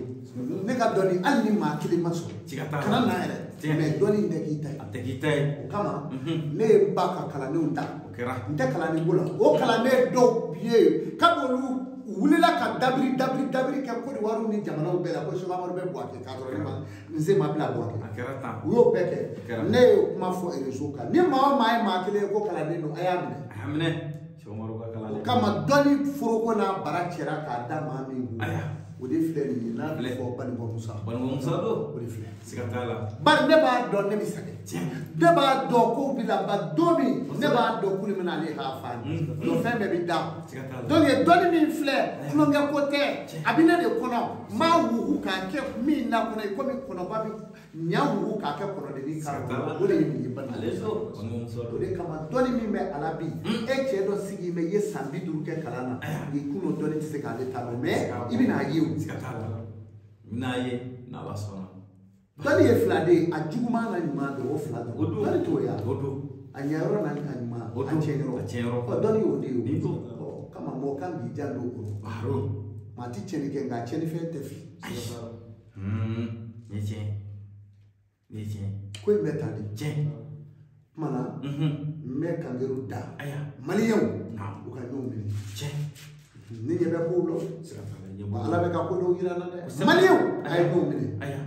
ne ka dɔnni hali ni maa kelen ma sɔrɔ kana na yɛrɛ mais dɔnni in tɛ k'i ta ye a tɛ k'i ta ye o kama ne ye n ba ka kalandenw ta o kɛra n tɛ kalanden ko la o kalanden dɔw ye kab'olu wulila ka dabiri kɛ Côte d'Ivoire ni jamanaw bɛɛ la ko Seko Amadu bɛ Bouaké k'a sɔrɔ ne ma n sen ma bila Bouaké. A kɛra tan. U y'o bɛɛ kɛ. Ne ye kuma fɔ réseau kan. Ni maa o maa ye maa kelen ye ko kalanden don, a y'a minɛ. A y'a minɛ. Seko Amadu ka kalanden. O kama dɔnni foroko n'a bara cɛra k'a da maa min kun. O de filɛ nin ye n'a bɛ fɔ Banikɔ Musa. Banikɔ Musa don. O de filɛ. Siga t'a la. Bari ne b'a dɔn ne bɛ sɛgɛn. Ne b'a dɔn kow bɛ laban don min ne b'a dɔn k'olu bɛna ale k'a fa ye. Donc fɛn bɛɛ bɛ da. Siga t'a la. Donc dɔnni min filɛ tulonkɛ ko tɛ a bɛ ne de kɔnɔ n b'a wugu k'a kɛ min na kɔnɔ ye komi kɔnɔba bɛ ɲa wugu k'a kɛ kɔnɔdennin kan o de ye nin ye Banikɔ Musa. O de kama dɔnni min bɛ a la bi e cɛ dɔ sigi bɛ i ye san 50 kɛ kalan na i kun dɔnni tɛ se k'ale ta dɔn mais i bɛna ye o. Siga t'a la. N bɛna ye n'Ala sɔnna. Dɔnni ye fila de ye, a juguman n'a ɲuman bɛɛ o fila de. O don. Dɔnni t'o ye wa? O don. A ɲɛyɔrɔ n'a ɲuman, a tiɲɛyɔrɔ. A tiɲɛyɔrɔ. Ɔ dɔnni y'o de ye o. Nin don. Ɔ kama mɔgɔ kan k'i janto o kɔrɔ. Baro. Maa ti tiɲɛni kɛ nka tiɲɛnifɛn tɛ fili. Nin ye tiɲɛ. Nin ye tiɲɛ. Ko in bɛ tan de. Tiɲɛ. Kuma na. N bɛ kangeru da. Ayiwa. Maliyɛnw. U ka ɲɔgɔn minɛ. Tiɲɛ. Ne ɲɛ bɛ kow la. Siga t'a la. Ɲɛ b'o la. Ala bɛ ka ko dɔw yira n na dɛ. Maliyɛnw a ye ɲɔgɔn minɛ. Ayiwa.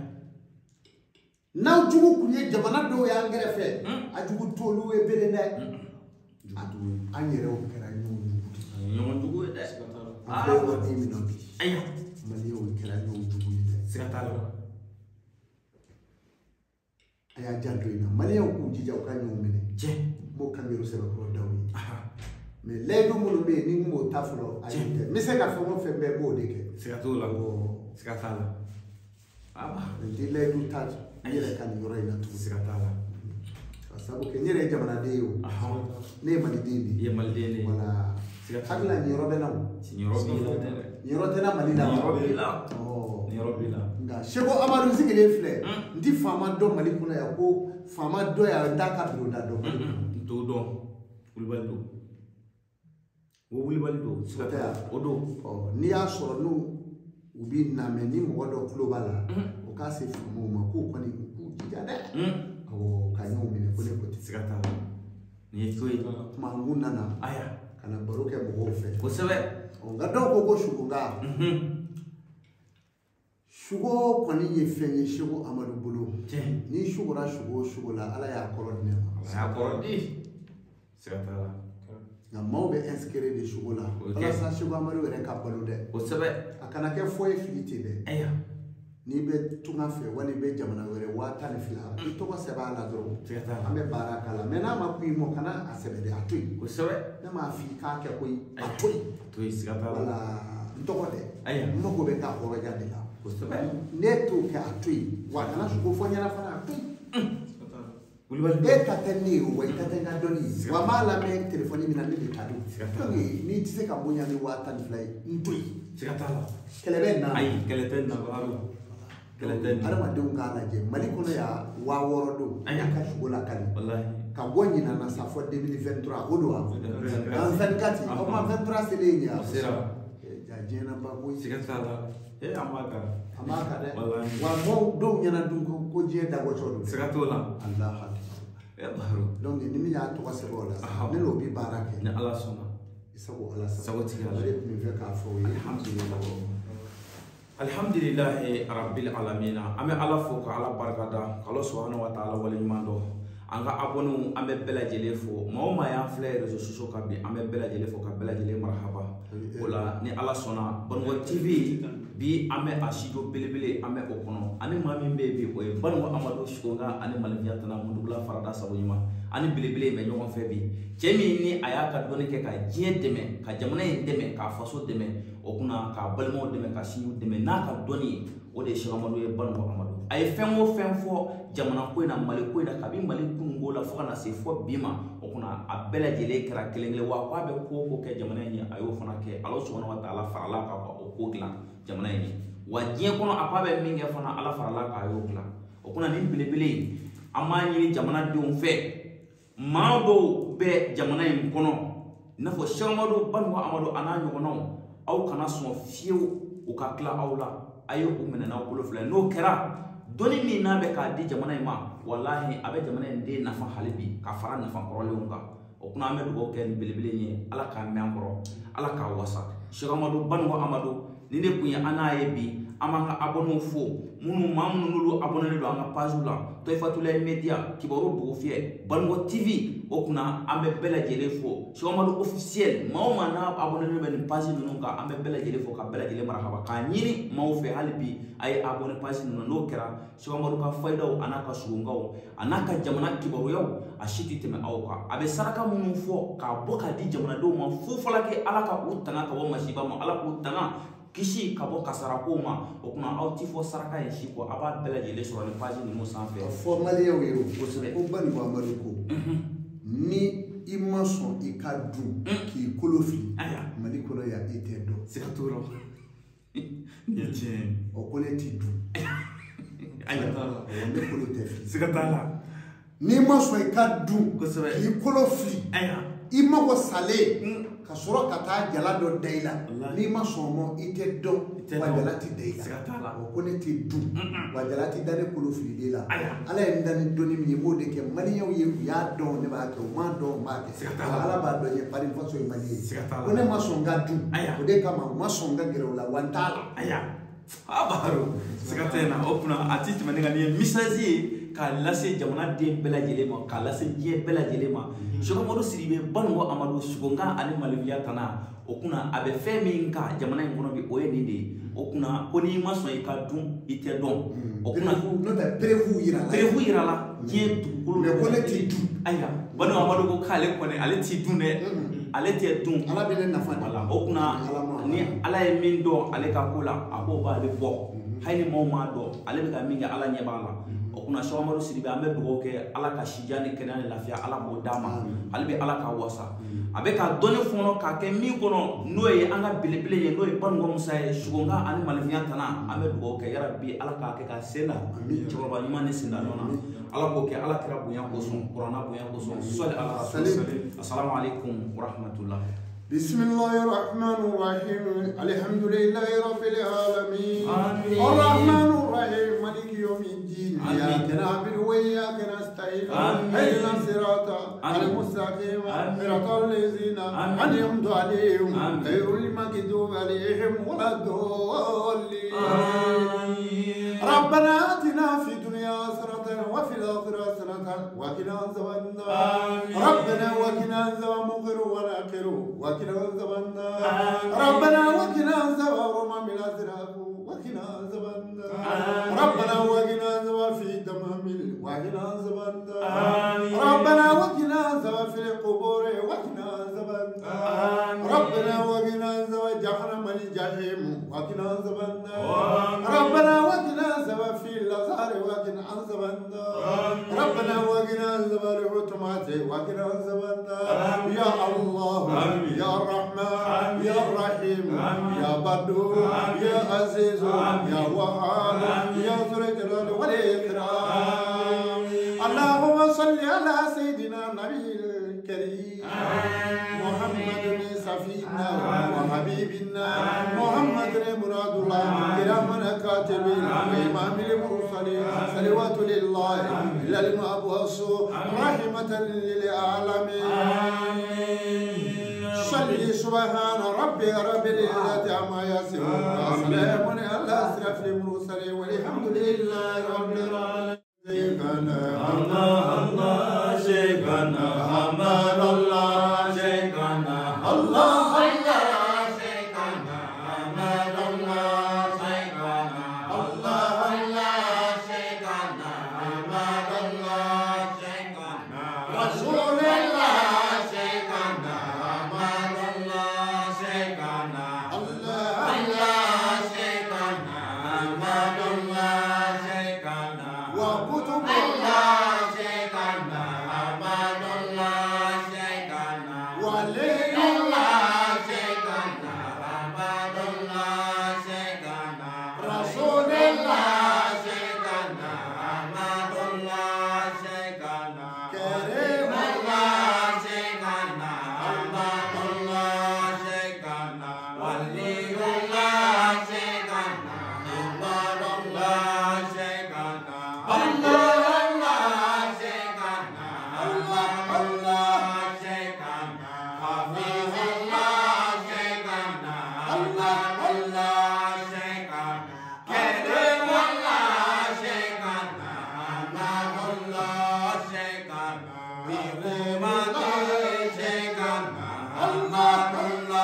N'aw jugu kun ye jamana dɔw y'an kɛrɛfɛ, a jugu t'olu ye bere dɛ. An yɛrɛw kɛra ɲɔgɔn jugu de ye. Ɲɔgɔn jugu ye dɛ. An bɛ waati min na bi. Ayiwa. Maliyɛnw kɛra ɲɔgɔn jugu ye dɛ. Siga t'a la. A y'a janto in na. Maliyɛnw k'u jija u ka ɲɔgɔn minɛ. Tiɲɛ. N b'o kangeru sɛbɛkɔrɔ d'aw ye. Mais layidu minnu bɛ yen ni n b'o ta fɔlɔ ayi tɛ. N bɛ se ka fɛn o fɛn bɛɛ n b'o de kɛ. Siga t'o la. Siga t'a la. N tɛ layidu ta n yɛrɛ ka nin yɔrɔ in na tuguni. Siga t'a la. Ka sabu kɛ n yɛrɛ ye jamanaden ye o. Ne ye maliden de ye. I ye maliden de ye. Voilà. Siga t'a la. Hakili la nin yɔrɔ bɛ na o. Nin yɔrɔ b'i la dɛ. Nin yɔrɔ tɛ na Mali la. Nin yɔrɔ b'i la. Nin yɔrɔ b'i la. Nka Seko Amadu sigilen filɛ. N ti faama dɔn Mali kɔnɔ yan ko faama dɔ yan n t'a ka biro da dɔn. N t'o dɔn. Kulubali don. O wulibali don. Siga t'a la. O don. N'i y'a sɔrɔ n'u u b'i namɛ ni mɔgɔ dɔ tulo b'a la o k'a se faamaw ma k'u kɔni u k'u jija dɛ. Awɔ ka ɲɔgɔn minɛ ko ne ko ten. Siga t'a la. Nin ye to ye. Kuma n kun nana. Aya. Ka na baro kɛ mɔgɔw fɛ. Kosɛbɛ. Nka dɔw ko ko sugunga. Sugo kɔni ye fɛn ye Seko Amadu bolo. N'i sugora sugo o sugo la Ala y'a kɔrɔ di ne ma. Ala y'a kɔrɔ di. Siga t'a la. Nka maaw bɛ inscrire de sugo la. Walasa Seko Amadu yɛrɛ ka balo dɛ. Kosɛbɛ. A kana kɛ foyi fili ten dɛ. Ayiwa. N'i bɛ tunga fɛ wali i bɛ jamana wɛrɛ 12,000 i tɔgɔ sɛbɛn a la dɔrɔn. Siga t'a la. An bɛ baara k'a la mais n'a ma kun i ma kana a sɛbɛn dɛ a to yen. Kosɛbɛ. Ne m'a f'i k'a kɛ koyi a to yen. A to yen siga t'a la. Wala n tɔgɔ dɛ. Ayiwa. N mago bɛ n ka hɔrɔnya de la. Kosɛbɛ. Ne t'o kɛ a to yen wa kana sugo fɔ n ɲɛna fana a to yen. Kulubali. E ta tɛ ne ye wa i ta tɛ n ka dɔnni ye wa n b'a lamɛn telefɔni min na ne de ta don. Siga t'a la. Donc n'i tɛ se ka bonya ni 12,000 ye n to yen. Siga t'a la. Kɛlɛ bɛ na. Ayi kɛlɛ tɛ na baro. Kɛlɛ tɛ na. Adamadenw k'a lajɛ Mali kɔnɔ yan 6000 don. Ayi. I ka sugo lakali. Walahi. Ka bɔ ɲinan na sa fɔ 2023 o don wa? 24. En 24 o tuma 23 selen ye. O sera. Ja diɲɛ na ba koyi. Siga t'a la. An b'a kan. An b'a kan dɛ. Walahi. Wa mɔgɔw dɔw ɲɛna dun ko diɲɛ dabɔtɔ don. Siga t'o la. Alahu akibaru. Baro. Donc ni min y'a tɔgɔ sɛbɛn o la ne n'o bi baara kɛ. Ni Ala sɔnna. I sago Ala sago. Sago tigi Ala. O de tun bɛ fɛ k'a fɔ o ye. Alhamdulilayi. Alhamdulilahi rabbil alamina. An bɛ Ala fo ka Ala barika da. K'Ala subahana wa taala waleɲuman dɔn. An ka abonnéw an bɛ bɛɛ lajɛlen fo. Maa o maa y'an filɛ réseaux sociaux kan bi an bɛ bɛɛ lajɛlen fo ka bɛɛ lajɛlen marahaba. O la ni Ala sɔnna Banikɔ TV bi an bɛ a studio belebele an bɛ o kɔnɔ. Ani maa min bɛ yen bi o ye Banikɔ Amadu Sukonga ani Malifiya Tana Mundugula Farada Sagoɲuman ani belebele bɛ ɲɔgɔn fɛ bi. Cɛ min ni a y'a ka dɔnni kɛ ka diɲɛ dɛmɛ ka jamana in dɛmɛ k'a faso dɛmɛ o kunna k'a balimaw dɛmɛ ka sinjiw dɛmɛ n'a ka dɔnni ye o de ye Seko Amadu ye Banikɔ Amadu. A ye fɛn o fɛn fɔ jamana ko in na Mali ko in na kabi Mali kununko la fo ka na se fɔ bi ma o kunna a bɛɛ lajɛlen kɛra kelen kelen wa k'a bɛ ko o ko kɛ jamana in ye a y'o fana kɛ Ala subahana wa taala farala kan ka o ko dilan jamana in ye wa diɲɛ kɔnɔ a k'a bɛ min kɛ fana Ala farala kan a y'o dilan o kunna nin belebele in an b'a ɲini jamanadenw fɛ maa dɔw bɛ jamana in kɔnɔ i n'a fɔ Seko Amadu Banikɔ Amadu a n'a ɲɔgɔnnaw aw kana sɔn fiyewu u ka tila aw la a ye u minɛ n'aw bolo fila ye n'o kɛra dɔnni min n'a bɛ k'a di jamana in ma walahi a bɛ jamana in den nafa hali bi ka fara nafa kɔrɔlenw kan. O kunna an bɛ dugawu kɛ ni belebele ye, Ala k'a mɛn an kɔrɔ, Ala k'a wasa. Cheikh Amadu Banugo Amadu, ni ne kun ye an n'a ye bi, an b'an ka abonnéw fo, minnu maa minnu n'olu abonné don an ka page la, Toyifatulayi Media, Kibaru Bugufiyɛ, Banugo TV, o kunna an bɛ bɛɛ lajɛlen fo. Cheikh Amadu officiel, maa o maa n'a abonné bɛ nin page ninnu kan, an bɛ bɛɛ lajɛlen fo ka bɛɛ lajɛlen marahaba, k'a ɲini maaw fɛ hali bi a ye abonné page ninnu. N'o kɛra, Cheikh Amadu ka fayidaw a n'a ka sugunkaw a n'a ka jamana kibaruyaw a si tɛ tɛmɛ aw kan. A bɛ saraka minnu fɔ k'a bɔ k'a di jamanadenw ma, fo falaki Ala ka u tanga ka bɔ masiba ma, Ala k'u tanga kisi ka bɔ kasara kow ma. O kunna aw ti fɔ saraka in si kɔ, a b'a bɛɛ lajɛlen sɔrɔ ni page ninnu sanfɛ. A fɔ maliyɛnw ye o kosɛbɛ, ko Banugo Amadu ko ni i ma sɔn i ka dun k'i kolo fili Mali kɔnɔ yan, i tɛ dɔn. Siga t'o la, nin ye tiɲɛ ye. O ko ne ti dun. Ayiwa, ne kolo tɛ fili. Siga t'a la. N'i ma sɔn i ka dun kosɛbɛ k'i kolo fili, i mago salen ka sɔrɔ ka taa jala dɔ da i la, n'i ma sɔn o ma i tɛ dɔn, wa jala ti da i la. O ko ne ti dun, wa jala ti da ne kolo fililen la. Ala ye n da ni dɔnni min ye, n b'o de kɛ maliyɛnw ye, u y'a dɔn ne b'a kɛ, u m'a dɔn u m'a kɛ. Ala b'a dɔn n ye Paris faso ye Mali ye. Ko ne ma sɔn n ka dun, o de kama u ma sɔn n ka gɛrɛ u la, wa n t'a la. A baro siga tɛ na. O kunna a ti tɛmɛ ne kan, nin ye message ye k'a lase jamanaden bɛɛ lajɛlen ma, k'a lase diɲɛ bɛɛ lajɛlen ma. Cheikh Amadu Sidibe Banugo Amadu Sugunga ani Malibiya tana, o kunna a bɛ fɛn min kan jamana in kɔnɔ bi, o ye nin de ye. O kunna ko n'i ma sɔn i ka dun, i tɛ dɔn. O kunna n'o tɛ preuve yira la, preuve yira la diɲɛ dugukolo. Mais ko ne ti dun. Ayiwa, Banugo Amadu ko k'ale kɔni ale ti dun dɛ, ale tɛ dun. Ala bɛ ne nafa de. Wala, o kunna ni Ala ye min dɔn ale ka ko la, a k'o b'ale bɔ. Hali ni maaw m'a dɔn, ale bɛ ka min kɛ, Ala ɲɛ b'a la. O kunna Cheikh Amadu Sidibe, an bɛ dugawu kɛ Ala ka sijan ni kɛnɛya ni lafiya Ala k'o d'a ma, hali bi Ala k'a wasa. A bɛ ka dɔnni fɔnɔ k'a kɛ min kɔnɔ, n'o ye an ka belebele ye, n'o ye Banugo Musa ye, Sugunga ani Malifinya tana, an bɛ dugawu kɛ yarabi Ala k'a kɛ ka sen da cɛkɔrɔba ɲuman ni sen da ɲɔgɔn na. Ala k'o kɛ, Ala kira bonya kosɔn, kuranna bonya kosɔn, sɔli ala rasuli. Asalamu aleykum wa rahmatulah. بسم الله الرحمن الرحيم، الحمد لله رب العالمين، الرحمن الرحيم، مالك يوم الدين، إياك نعبد وإياك نستعين، اهدنا الصراط المستقيم، صراط الذين أنعمت عليهم غير المغضوب عليهم ولا الضالين. ربنا آتنا في الدنيا حسنة وفي الآخرة حسنة وقنا عذاب النار. ربنا وقنا عذاب منكر ونكير وقنا عذاب النار. ربنا وقنا عذاب رمم الأزرق وقنا عذاب النار. ربنا وقنا عذاب في دمام وقنا عذاب النار. ربنا وقنا عذاب في القبور وقنا عذاب النار. ربنا وقنا عذاب جهنم الجحيم وقنا عذاب النار. ربنا وقنا عذاب في الأزهار وقنا عذاب النار. ربنا وقنا عذاب الحتمات وقنا عذاب النار. يا الله، يا الرحمن، يا الرحيم، يا بدر، يا عزيز، يا وهاب، يا ذو الجلال والإكرام. اللهم صل على سيدنا النبي الكريم محمد سفينا وحبيبنا محمد مراد الله، كرامنا كاتبين وإمام المرسلين، صلوات لله إلا المبعوث رحمة للعالمين. صلي سبحان ربي رب العزة عما يصفون، وسلام على أشرف المرسلين، والحمد لله رب العالمين. الله الله شيخنا أمان الله شيخنا، الله الله شيخنا أمان الله شيخنا، الله الله شيخنا أمان الله شيخنا، رسول الله شيخنا أمان الله شيخنا، الله الله شيخنا أمان الله شيخنا، وكتب الله شيخنا أمان الله شيخنا، ولي الله la.